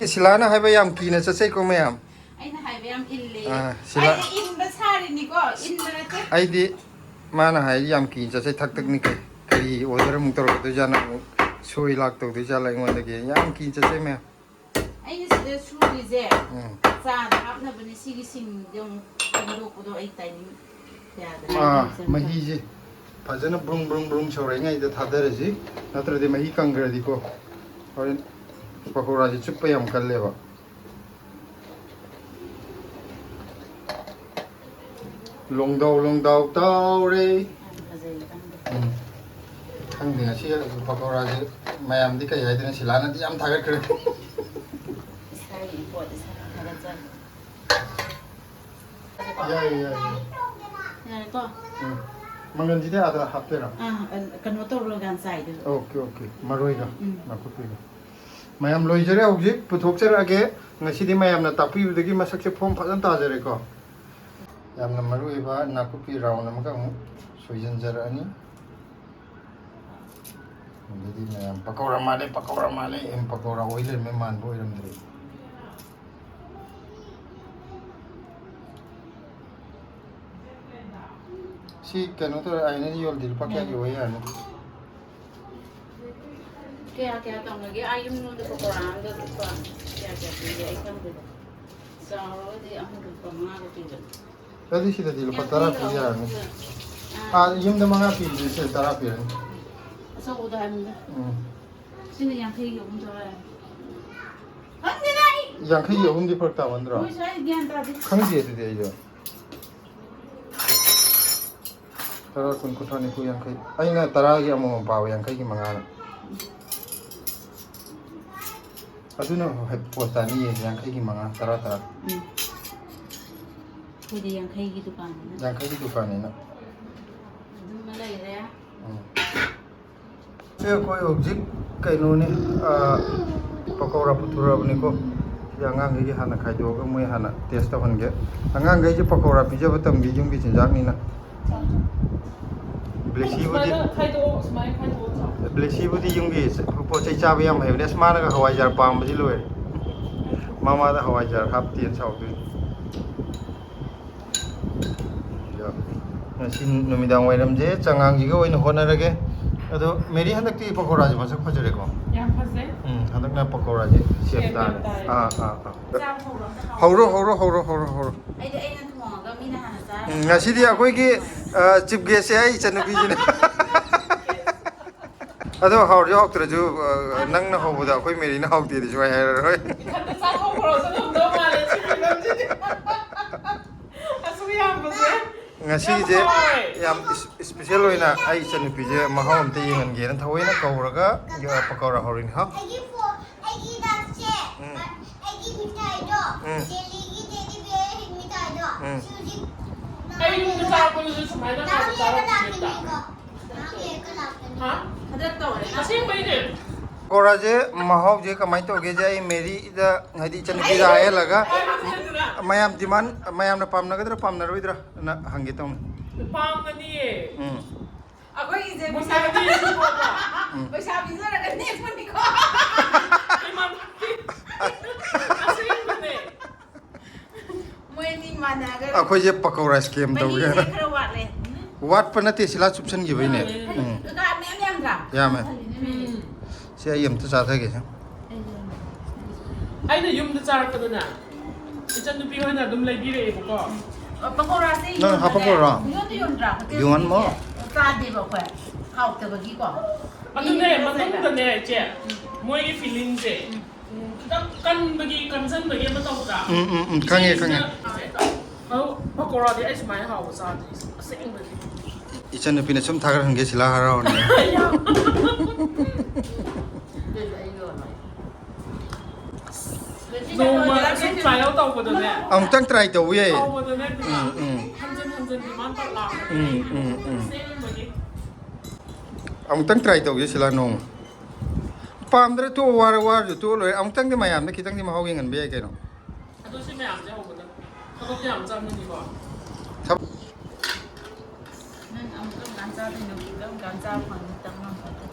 ꯑꯦ, ꯁꯤꯂꯥꯅ ꯍꯥꯏꯕ ꯌꯥꯝ ꯀꯤꯅ ꯆꯠꯆꯩꯀꯣ ꯃꯌꯥꯝ꯫ ꯑꯩꯅ ꯍꯥꯏꯕ ꯌꯥꯝ ꯏꯜꯂꯦ꯫ ꯑꯥ, ꯁꯤꯂꯥ-, ꯑꯩꯗꯤ ꯏꯟꯕ ꯁꯥꯔꯤꯅꯤꯀꯣ, ꯏꯟꯕ ꯅꯠꯇꯦ꯫ ꯑꯩꯗꯤ ꯃꯥꯅ ꯍꯥꯏ ꯌꯥꯝ ꯀꯤꯅ ꯆꯠꯆꯩ, ꯊꯛ ꯊꯛꯅꯤ ꯀꯩ, ꯀꯔꯤ ꯑꯣꯔꯗꯔ ꯑꯃꯨꯛ ꯇꯧꯔꯛꯀꯗꯣꯏꯖꯥꯠꯅꯣ, ꯑꯃꯨꯛ ꯁꯣꯏ ꯂꯥꯛ ꯇꯧꯗꯣꯏꯖꯥꯠꯂ ꯑꯩꯉꯣꯟꯗꯒꯤ, ꯌꯥꯝ ꯀꯤꯅ ꯆꯠꯆꯩ ꯃꯌꯥꯝ꯫ ꯑꯩꯅ ꯁꯤꯗ ꯁꯨꯔꯤꯁꯦ ꯎꯝ꯫ ꯆꯥꯗ ꯍꯥꯞꯅꯕꯅꯦ, ꯁꯤꯒꯤ ꯁꯤꯡꯁꯦ ꯑꯃꯨꯛ ꯍꯩꯗꯣꯛꯄꯗꯣ ꯑꯩ ꯇꯥꯏꯃꯤꯡ ꯌꯥꯗ꯭ꯔꯦ꯫ ꯑꯥ, ꯃꯍꯤꯁꯦ ꯐꯖꯅ ꯕ꯭ꯔꯨꯡ ꯕ꯭ꯔꯨꯡ ꯕ꯭ꯔꯨꯡ ꯁꯧꯔꯛꯏꯉꯩꯗ ꯊꯥꯗꯔꯁꯤ, ꯅꯠꯇ꯭ꯔꯗꯤ ꯃꯍꯤ ꯀꯪꯈ꯭ꯔꯗꯤꯀꯣ ꯍꯣꯔꯦꯟ ꯄꯀꯧꯔꯥꯁꯦ ꯆꯨꯞꯄ ꯌꯥꯝ ꯀꯜꯂꯦꯕ꯫ ꯂꯣꯡꯗꯥꯎ ꯂꯣꯡꯗꯥꯎ ꯇꯧꯔꯦ꯫ ꯌꯥꯝ ꯐꯖꯩ, ꯈꯪꯗꯦ꯫ ꯎꯝ꯫ ꯈꯪꯗꯦ, ꯉꯁꯤ ꯄꯀꯧꯔꯥꯁꯦ ꯃꯌꯥꯝꯗꯤ ꯀꯩ ꯍꯥꯏꯗꯣꯏꯅꯣ, ꯁꯤꯂꯥꯅꯗꯤ ꯌꯥꯝ ꯊꯥꯒꯠꯈ꯭ꯔꯦ꯫ ꯏꯁꯥꯒꯤ ꯄꯣꯠ ꯏꯁꯥꯅ ꯊꯥꯒꯠꯆꯕ꯫ ꯌꯥꯏꯌꯦ, ꯌꯥꯏꯌꯦ꯫ ꯌꯥꯔꯦꯀꯣ? ꯎꯝ꯫ ꯃꯪꯒꯟꯁꯤꯗꯤ ꯑꯥꯗ ꯍꯥꯞꯇꯣꯏꯔꯣ? ꯑꯥ, ꯀꯩꯅꯣ ꯇꯧꯔꯒ ꯆꯥꯏꯗꯣꯏꯕ꯫ Okay, okay. ꯃꯔꯣꯏꯒ ꯎꯝ꯫ ꯅꯥꯀꯨꯞꯄꯤꯒ꯫ ꯃꯌꯥꯝ ꯂꯣꯏꯖꯔꯦ, ꯍꯧꯖꯤꯛ ꯄꯨꯊꯣꯛꯆꯔꯛꯑꯒꯦ꯫ ꯉꯁꯤꯗꯤ ꯃꯌꯥꯝꯅ ꯇꯥꯛꯄꯤꯕꯗꯒꯤ ꯃꯁꯛꯁꯦ ꯐꯣꯝ ꯐꯖꯅ ꯇꯥꯖꯔꯦꯀꯣ꯫ ꯌꯥꯝꯅ ꯃꯔꯨ ꯑꯣꯏꯕ ꯅꯥꯀꯨꯞꯄꯤ ꯔꯥꯎꯟ ꯑꯃꯒ ꯑꯃꯨꯛ ꯁꯣꯏꯖꯤꯟꯖꯔꯛꯑꯅꯤ꯫ ꯑꯗꯩꯗꯤ ꯃꯌꯥꯝ ꯄꯀꯧꯔꯥ ꯃꯥꯜꯂꯦ, ꯄꯀꯧꯔꯥ ꯃꯥꯜꯂꯦ꯫ ꯑꯦꯝ, ꯄꯀꯧꯔꯥ ꯑꯣꯏ ꯂꯩꯔꯝꯃꯦ, ꯃꯥꯟꯕ ꯑꯣꯏꯔꯝꯗ꯭ꯔꯦ꯫ ꯁꯤ ꯀꯩꯅꯣ ꯇꯧꯔꯦ, ꯑꯥꯏꯅꯗꯤ ꯌꯣꯜꯂꯗꯤ ꯂꯨꯄꯥ ꯀꯌꯥꯒꯤ ꯑꯣꯏ ꯌꯥꯅꯤ? ꯀꯌꯥ ꯀꯌꯥ ꯇꯧꯅꯒꯦ? ꯑꯥ, ꯌꯨꯝ ꯌꯣꯟꯗ ꯄꯀꯧꯔꯥ ꯑꯝꯗ ꯂꯨꯄꯥ ꯀꯌꯥ ꯀꯌꯥ ꯄꯤꯒꯦ? ꯑꯩ ꯈꯪꯗꯦꯗ꯫ ꯆꯥꯎꯔꯒꯗꯤ ꯑꯍꯨꯝ ꯂꯨꯄꯥ ꯃꯉꯥꯒ ꯄꯤꯕꯅꯤ꯫ ꯑꯗꯨꯗꯤ ꯁꯤꯗꯗꯤ ꯂꯨꯄꯥ ꯇꯔꯥ ꯄꯤ ꯌꯥꯔꯅꯤ꯫ ꯑꯥ꯫ ꯑꯥ, ꯌꯨꯝꯗ ꯃꯉꯥ ꯄꯤꯕꯗꯨꯗꯤ ꯁꯤꯗ ꯇꯔꯥ ꯄꯤꯔꯅꯤ꯫ ꯑꯆꯧꯕꯗꯣ ꯍꯥꯏꯕꯅꯤꯗ꯫ ꯎꯝ꯫ ꯁꯤꯅ ꯌꯥꯡꯈꯩꯒꯤ ꯑꯍꯨꯝ ꯇꯧꯔꯦ꯫ ꯈꯪꯗꯦꯗ ꯑꯩ꯫ ꯌꯥꯡꯈꯩꯒꯤ ꯑꯍꯨꯝꯗꯤ ꯐꯔꯛ ꯇꯥꯃꯟꯗ꯭ꯔꯣ? ꯃꯣꯏꯁꯨ ꯑꯩ ꯒ꯭ꯌꯥꯟ ꯇꯥꯗꯦ꯫ ꯈꯪꯗꯦ ꯑꯗꯨꯗꯤ ꯑꯩꯁꯨ꯫ ꯇꯔꯥ, ꯀꯨꯟ, ꯀꯨꯟꯊ꯭ꯔꯥ, ꯅꯤꯐꯨ, ꯌꯥꯡꯈꯩ꯫ ꯑꯩꯅ ꯇꯔꯥꯒꯤ ꯑꯃꯃꯝ ꯄꯥꯕ, ꯌꯥꯡꯈꯩꯒꯤ ꯃꯉꯥꯅ꯫ ꯑꯗꯨꯅ ꯍꯣꯏ ꯄꯣꯁ ꯇꯥꯅꯤꯌꯦ, ꯌꯥꯡꯈꯩꯒꯤ ꯃꯉꯥ, ꯇꯔꯥ, ꯇꯔꯥ꯫ ꯎꯝ꯫ ꯑꯩꯈꯣꯏꯗꯤ ꯌꯥꯡꯈꯩꯒꯤ ꯗꯨꯀꯥꯟꯅꯤꯅ꯫ ꯌꯥꯡꯈꯩꯒꯤ ꯗꯨꯀꯥꯟꯅꯤꯅ꯫ ꯑꯗꯨꯃ ꯂꯩꯔꯦ꯫ ꯎꯝ꯫ ꯁꯦ ꯑꯩꯈꯣꯏ ꯍꯧꯖꯤꯛ ꯀꯩꯅꯣꯅꯤ, ꯑꯥ, ꯄꯀꯧꯔꯥ ꯄꯨꯊꯣꯔꯛꯑꯕꯅꯤꯀꯣ꯫ ꯁꯤ ꯑꯉꯥꯡꯈꯩꯒꯤ ꯍꯥꯟꯅ ꯈꯥꯏꯗꯣꯛꯑꯒ ꯃꯣꯏ ꯍꯥꯟꯅ ꯇꯦꯁ ꯇꯧꯍꯟꯒꯦ꯫ ꯑꯉꯥꯡꯈꯩꯁꯦ ꯄꯀꯧꯔꯥ ꯄꯤꯖꯕ ꯇꯝꯒꯦ, ꯌꯨꯝꯒꯤ ꯆꯤꯟꯖꯥꯛꯅꯤꯅ꯫ ꯕ꯭ꯂꯦꯁꯤꯕꯨꯗꯤ, ꯁꯨꯃꯥꯏꯅ ꯈꯥꯏꯗꯣꯛꯑꯣ, ꯁꯨꯃꯥꯏꯅ ꯈꯥꯏꯗꯣꯛꯑꯣ, ꯆꯥꯎ꯫ ꯕ꯭ꯂꯦꯁꯤꯕꯨꯗꯤ ꯌꯨꯝꯒꯤ ꯄꯣꯠ ꯆꯩ ꯆꯥꯕ ꯌꯥꯝ ꯍꯩꯕꯅꯦ꯫ ꯑꯁ, ꯃꯥꯅꯒ ꯍꯋꯥꯏꯖꯥꯔ ꯄꯥꯝꯕꯗꯤ ꯂꯣꯏꯔꯦ꯫ ꯃꯃꯥꯗ ꯍꯋꯥꯏꯖꯥꯔ ꯍꯥꯞꯇꯦꯅ ꯁꯥꯎꯗꯣꯏꯅꯤ꯫ ꯑꯗꯣ ꯉꯁꯤ ꯅꯨꯃꯤꯗꯥꯡ ꯋꯥꯏꯔꯝꯁꯦ ꯆꯉꯥꯡꯁꯤꯒ ꯑꯣꯏꯅ ꯍꯣꯠꯅꯔꯒꯦ꯫ ꯑꯗꯣ ꯃꯦꯔꯤ, ꯍꯟꯗꯛꯇꯤ ꯄꯀꯧꯔꯥꯁꯦ ꯃꯁꯛ ꯐꯖꯔꯦꯀꯣ? ꯌꯥꯝ ꯐꯖꯩ꯫ ꯎꯝ, ꯍꯟꯗꯛꯅ ꯄꯀꯧꯔꯥꯁꯦ ꯁꯦꯞ ꯁꯦꯞ ꯌꯥꯝ ꯇꯥꯔꯦ꯫ ꯇꯥꯔꯦ꯫ ꯑꯥ, ꯑꯥ, ꯑꯥ꯫ ꯆꯥꯕ ꯍꯧꯔꯣ, ꯑꯝꯇ ꯍꯥꯎꯔꯣ꯫ ꯍꯧꯔꯣ, ꯍꯧꯔꯣ, ꯍꯧꯔꯣ, ꯍꯧꯔꯣ, ꯍꯧꯔꯣ꯫ ꯑꯩꯗꯤ ꯑꯩꯅ ꯊꯣꯡꯉꯒ ꯎꯝ, ꯉꯁꯤꯗꯤ ꯑꯩꯈꯣꯏꯒꯤ ꯆꯤꯞ ꯒꯦꯁꯁꯦ ꯑꯩ ꯏꯆꯟꯅꯨꯄꯤꯁꯤꯅꯦ꯫ ꯑꯗꯣ ꯍꯥꯎꯔꯁꯨ ꯍꯥꯎꯇ꯭ꯔꯁꯨ, ꯑ, ꯅꯪꯅ ꯍꯧꯕꯗ ꯑꯩꯈꯣꯏ ꯃꯦꯔꯤꯅ ꯍꯥꯎꯇꯦꯗꯤ ꯁꯨꯡꯍꯥꯏ ꯍꯥꯏꯔꯔꯣꯏ꯫ ꯏꯊꯟꯇ ꯆꯥꯊꯣꯛꯈ꯭ꯔꯣ, ꯆꯠꯂꯝꯗꯧ ꯃꯥꯜꯂꯦ ꯁꯤ ꯐꯤꯂꯝꯁꯤꯗꯤ꯫ ꯑꯁꯨꯛ ꯌꯥꯝꯕꯁꯦ꯫ ꯉꯁꯤꯁꯦ ꯌꯥꯝ ꯍꯥꯎꯋꯦ꯫ ꯌꯥꯝ ꯏꯁ-, ꯏꯁꯄꯤꯁꯦꯜ ꯑꯣꯏꯅ ꯑꯩ ꯏꯆꯟꯅꯨꯄꯤꯁꯦ ꯃꯍꯥꯎ ꯑꯝꯇ ꯌꯦꯡꯍꯟꯒꯦꯅ ꯊꯑꯣꯏꯅ ꯀꯧꯔꯒ, ꯑ, ꯄꯀꯧꯔꯥ ꯍꯧꯔꯤꯅꯤ꯫ ꯍꯥꯎ? ꯑꯩꯒꯤ ꯐꯣꯟ, ꯑꯩꯒꯤ ꯗꯥꯛꯁꯦ, ꯎꯝ꯫ ꯑꯩꯒꯤ ꯃꯤꯊꯥꯏꯗꯣ, ꯎꯝ꯫ ꯖꯦꯂꯤꯒꯤ ꯇꯦꯗꯤ ꯕꯤꯌꯔ ꯃꯤꯊꯥꯏꯗꯣ, ꯎꯝ꯫ ꯁꯤ ꯍꯧꯖꯤꯛ ꯑꯩ ꯌꯨꯝꯗ ꯆꯥꯔꯛꯄꯗꯨꯁꯨ ꯁꯨꯃꯥꯏꯅ ꯍꯥꯎꯅ ꯆꯥꯔꯛꯇꯦ꯫ ꯍꯥ? ꯍꯟꯗꯛ ꯇꯧꯔꯦ꯫ ꯑꯁꯦꯡꯕꯩꯅꯦ꯫ ꯄꯀꯧꯔꯥꯁꯦ ꯃꯍꯥꯎꯁꯦ ꯀꯃꯥꯏꯅ ꯇꯧꯒꯦꯁꯦ ꯑꯩ ꯃꯦꯔꯤꯗ, ꯍꯥꯏꯗꯤ ꯏꯆꯟꯅꯨꯄꯤꯗ ꯍꯥꯏꯍꯜꯂꯒ ꯃꯌꯥꯝ ꯗꯤꯃꯥꯟ, ꯃꯌꯥꯝꯅ ꯄꯥꯝꯅꯒꯗ꯭ꯔꯥ ꯄꯥꯝꯅꯔꯣꯏꯗ꯭ꯔꯥ ꯅ ꯍꯪꯒꯦ ꯇꯧꯅꯤ꯫ ꯄꯥꯝꯒꯅꯤꯌꯦ꯫ ꯎꯝ꯫ ꯑꯩꯈꯣꯏꯒꯤꯁꯦ ꯄꯩꯁꯥ ꯃꯣꯏꯅꯗꯤ ꯁꯤ ꯐꯥꯎꯕ꯫ ꯎꯝ꯫ ꯄꯩꯁꯥ ꯄꯤꯖꯔꯒ ꯅꯦꯛꯄꯅꯤꯀꯣ꯫ ꯏꯃꯥꯟꯅꯕꯤ꯫ ꯑꯁꯦꯡꯕꯅꯦ꯫ ꯃꯣꯏ ꯑꯅꯤ ꯃꯥꯟꯅꯒ꯭ꯔꯦ꯫ ꯑꯩꯈꯣꯏꯁꯦ ꯄꯀꯧꯔꯥ ꯁ꯭ꯀꯦꯝ ꯇꯧꯒꯦ꯫ ꯃꯍꯤꯁꯦ ꯈꯔ ꯋꯥꯠꯂꯦ꯫ ꯎꯝ꯫ ꯋꯥꯠꯄ ꯅꯠꯇꯦ, ꯁꯤꯂꯥ ꯆꯨꯞꯁꯟꯈꯤꯕꯩꯅꯦ꯫ ꯎꯝ꯫ ꯀꯀꯥ, ꯃꯌꯥꯝ ꯌꯥꯝꯗ꯭ꯔꯥ? ꯌꯥꯝꯃꯦ꯫ ꯎꯝ꯫ ꯁꯤ ꯑꯩ ꯑꯝꯇ ꯆꯥꯊꯒꯦꯁꯦ꯫ ꯑꯩꯅ ꯌꯨꯝꯗ ꯆꯥꯔꯛꯄꯗꯅꯦ, ꯏꯆꯟ ꯅꯨꯄꯤ ꯍꯣꯏꯅ ꯑꯗꯨꯝ ꯂꯩꯕꯤꯔꯛꯑꯦꯕꯀꯣ꯫ ꯑ, ꯄꯀꯧꯔꯥꯁꯦ ꯅꯪ ꯌꯣꯟꯕꯅꯦ꯫ ꯍꯥꯞꯄꯛꯄꯔꯣ? ꯌꯣꯟꯗꯤ ꯌꯣꯟꯗ꯭ꯔꯥ? ꯍꯣꯇꯦꯜ ꯌꯣꯟꯃꯣ? ꯆꯥꯗꯦꯕ ꯑꯩꯈꯣꯏ꯫ ꯍꯥꯎꯇꯕꯒꯤꯀꯣ꯫ ꯑꯗꯨꯅꯦ, ꯃꯤ ꯃꯅꯨꯡꯗꯅꯦ, ꯏꯆꯦ, ꯃꯣꯏꯒꯤ ꯐꯤꯂꯤꯡꯁꯦ꯫ ꯎꯝ꯫ ꯎꯝ, ꯈꯤꯇꯪ ꯀꯟꯕꯒꯤ, ꯀꯟꯖꯟꯕꯒꯤ ꯑꯃ ꯇꯧꯗ꯭ꯔꯥ? ꯎꯝ, ꯎꯝ, ꯎꯝ, ꯈꯪꯉꯦ, ꯈꯪꯉꯦ꯫ ꯑꯗꯨ ꯄꯀꯧꯔꯥꯗꯤ ꯑꯩ ꯁꯨꯃꯥꯏꯅ ꯍꯥꯎꯕ ꯆꯥꯗ꯭ꯔꯤ, ꯑꯁꯦꯡꯕꯒꯤ꯫ ꯏꯆꯟꯅꯨꯄꯤꯅ ꯁꯨꯝ ꯊꯥꯒꯠꯍꯟꯒꯦ, ꯁꯤꯂꯥ ꯍꯔꯥꯎꯔꯅꯤ꯫ ꯅꯣꯡꯃ ꯁꯨꯝ trial ꯇꯧꯕꯗꯅꯦ꯫ ꯑꯃꯨꯛꯇꯪ try ꯇꯧꯕ ꯌꯥꯏꯌꯦ꯫ ꯇꯧꯕꯗꯅꯦ, ꯎꯝ, ꯎꯝ꯫ ꯍꯟꯖꯟ ꯍꯟꯖꯟ demand ꯇꯧ ꯂꯥꯛꯄꯅꯦ꯫ ꯎꯝ, ꯎꯝ, ꯎꯝ꯫ ꯑꯁꯦꯡꯕꯒꯤ꯫ ꯑꯃꯨꯛꯇꯪ try ꯇꯧꯒꯦ, ꯁꯤꯂꯥ, ꯅꯣꯡꯃ꯫ ꯄꯥꯝꯗ꯭ꯔꯦ, ꯇꯣꯛꯑꯣ, ꯋꯥꯔ-, ꯋꯥꯔꯁꯨ ꯇꯣꯛꯑ ꯂꯣꯏꯔꯦ꯫ ꯑꯃꯨꯛꯇꯪꯗꯤ ꯃꯌꯥꯝꯗ ꯈꯤꯇꯪꯗꯤ ꯃꯍꯥꯎ ꯌꯦꯡꯍꯟꯕ ꯌꯥꯏ ꯀꯩꯅꯣ꯫ ꯑꯗꯣ ꯁꯤ ꯃꯌꯥꯝꯁꯦ ꯍꯧꯕꯗ ꯊꯕꯛꯇꯤ ꯌꯥꯝ ꯆꯪꯒꯅꯤꯀꯣ꯫ ꯊꯕꯛ ꯅꯪ ꯑꯃꯨꯛ ꯀꯔꯝ ꯀꯥꯟ ꯆꯥꯗꯣꯏꯅꯣ? ꯀꯔꯝ ꯀꯥꯟ ꯆꯥꯕ ꯐꯪꯅꯤ? ꯇꯝ ꯉꯝꯄꯣꯠꯇꯦ꯫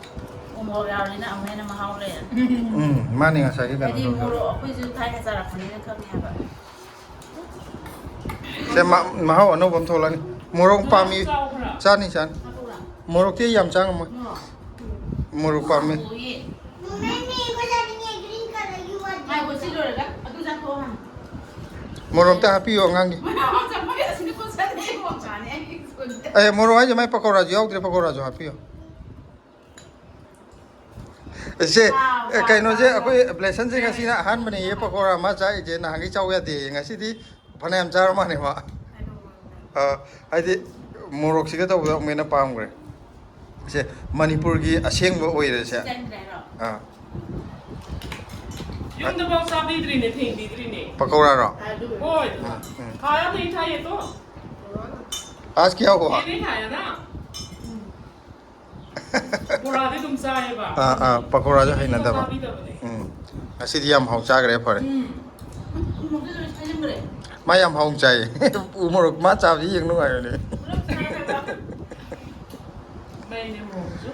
ꯎ ꯃꯣꯔꯣꯛ ꯌꯥꯎꯔꯗꯤ ꯅꯪ ꯑꯃꯨꯛ ꯍꯦꯟꯅ ꯃꯍꯥꯎ ꯂꯩꯔꯅꯤ꯫ ꯎꯝ, ꯃꯥꯅꯤ, ꯉꯁꯥꯏꯒꯤ ꯀꯩꯅꯣ ꯍꯥꯏꯗꯤ ꯇꯧꯗꯣꯏꯕ꯫ ꯃꯣꯔꯣꯛ ꯑꯩꯈꯣꯏꯁꯨ ꯊꯥꯏꯅ ꯆꯥꯔꯛꯄꯅꯤꯅ ꯈꯪꯉꯦ ꯍꯥꯏꯕ꯫ ꯁꯦ, ꯃ-, ꯃꯍꯥꯎ ꯑꯅꯧꯕ ꯑꯃ ꯊꯣꯛꯂꯛꯑꯅꯤ꯫ ꯃꯣꯔꯣꯛ ꯄꯥꯝꯃꯤ꯫ ꯆꯥꯎ ꯈꯔ꯫ ꯆꯥꯅꯤ, ꯆꯥꯅꯤ꯫ ꯍꯥꯞꯄꯨꯔꯥ? ꯃꯣꯔꯣꯛꯇꯤ ꯑꯩ ꯌꯥꯝ ꯆꯥ ꯉꯝꯃꯣꯏ꯫ ꯃꯣꯔꯣꯛ꯫ ꯃꯣꯔꯣꯛ ꯄꯥꯝꯃꯤ꯫ ꯍꯥꯎꯕꯒꯤ꯫ ꯉꯥꯏꯈꯣ, ꯁꯤ ꯂꯣꯏꯔꯒ ꯑꯗꯨ ꯆꯥꯊꯣꯛꯑꯣ ꯍꯥꯟꯅ꯫ ꯃꯣꯔꯣꯛ ꯑꯝꯇ ꯍꯥꯞꯄꯤꯌꯣ ꯑꯉꯥꯡꯒꯤ꯫ ꯃꯣꯔꯣꯛ ꯆꯥꯝꯃꯒꯤ ꯑꯁ ꯑꯦ, ꯃꯣꯔꯣꯛ ꯍꯥꯏꯁꯦ ꯃꯥꯏ ꯄꯀꯧꯔꯥꯁꯨ ꯌꯥꯎꯗ꯭ꯔꯦ, ꯄꯀꯧꯔꯥꯁꯨ ꯍꯥꯞꯄꯤꯌꯣ꯫ ꯁꯦ, ꯑꯦ, ꯀꯩꯅꯣꯁꯦ, ꯑꯩꯈꯣꯏ ꯕ꯭ꯂꯦꯁꯟꯁꯦ ꯉꯁꯤꯅ ꯑꯍꯥꯟꯕꯅꯦꯌꯦ ꯄꯀꯧꯔꯥ ꯑꯃ ꯆꯥꯏꯁꯦ, ꯅꯍꯥꯟꯈꯩ ꯆꯥꯎ ꯌꯥꯗꯦꯌꯦ, ꯉꯁꯤꯗꯤ ꯐꯅꯌꯥꯝ ꯆꯥꯔ ꯃꯥꯜꯂꯦ ꯃꯥ꯫ ꯑꯥ, ꯍꯥꯏꯗꯤ ꯃꯣꯔꯣꯛꯁꯤꯒ ꯇꯧꯕꯗ ꯑꯃꯨꯛ ꯍꯦꯟꯅ ꯄꯥꯝꯈ꯭ꯔꯦ꯫ ꯁꯦ, ꯃꯅꯤꯄꯨꯔꯒꯤ ꯑꯁꯦꯡꯕ ꯑꯣꯏꯔꯦꯁꯦ꯫ ꯑꯥ꯫ ꯌꯨꯝꯗꯐꯥꯎ ꯆꯥꯕꯤꯗ꯭ꯔꯤꯅꯦ, ꯊꯦꯡꯕꯤꯗ꯭ꯔꯤꯅꯦ꯫ ꯄꯀꯧꯔꯥꯔꯣ? ꯍꯣꯏ꯫ ꯎꯝ꯫ ꯈꯥ ꯌꯥꯝ ꯂꯩ ꯊꯥꯏꯌꯦꯀꯣ꯫ आज क्या हुआ? ꯌꯦꯅꯦ ꯊꯥꯏꯌꯦꯅ꯫ ꯕꯣꯔꯥꯗꯤ ꯑꯗꯨꯝ ꯆꯥꯏꯌꯦꯕ꯫ ꯑꯥ, ꯑꯥ, ꯄꯀꯧꯔꯥꯁꯨ ꯍꯩꯅꯗꯕ꯫ ꯆꯥꯕꯤꯗꯕꯅꯦ꯫ ꯎꯝ꯫ ꯉꯁꯤꯗꯤ ꯌꯥꯝ ꯍꯥꯎ ꯆꯥꯈ꯭ꯔꯦ, ꯐꯔꯦ꯫ ꯎꯝ꯫ ꯃꯥ ꯌꯥꯝ ꯍꯥꯎ ꯆꯥꯏꯌꯦ꯫ ꯎ ꯃꯣꯔꯣꯛ ꯃꯥ ꯆꯥꯕꯗꯤ ꯌꯦꯡ ꯅꯨꯡꯉꯥꯏꯕꯅꯦ꯫ ꯃꯩꯅꯦ ꯃꯣꯔꯣꯛꯁꯨ꯫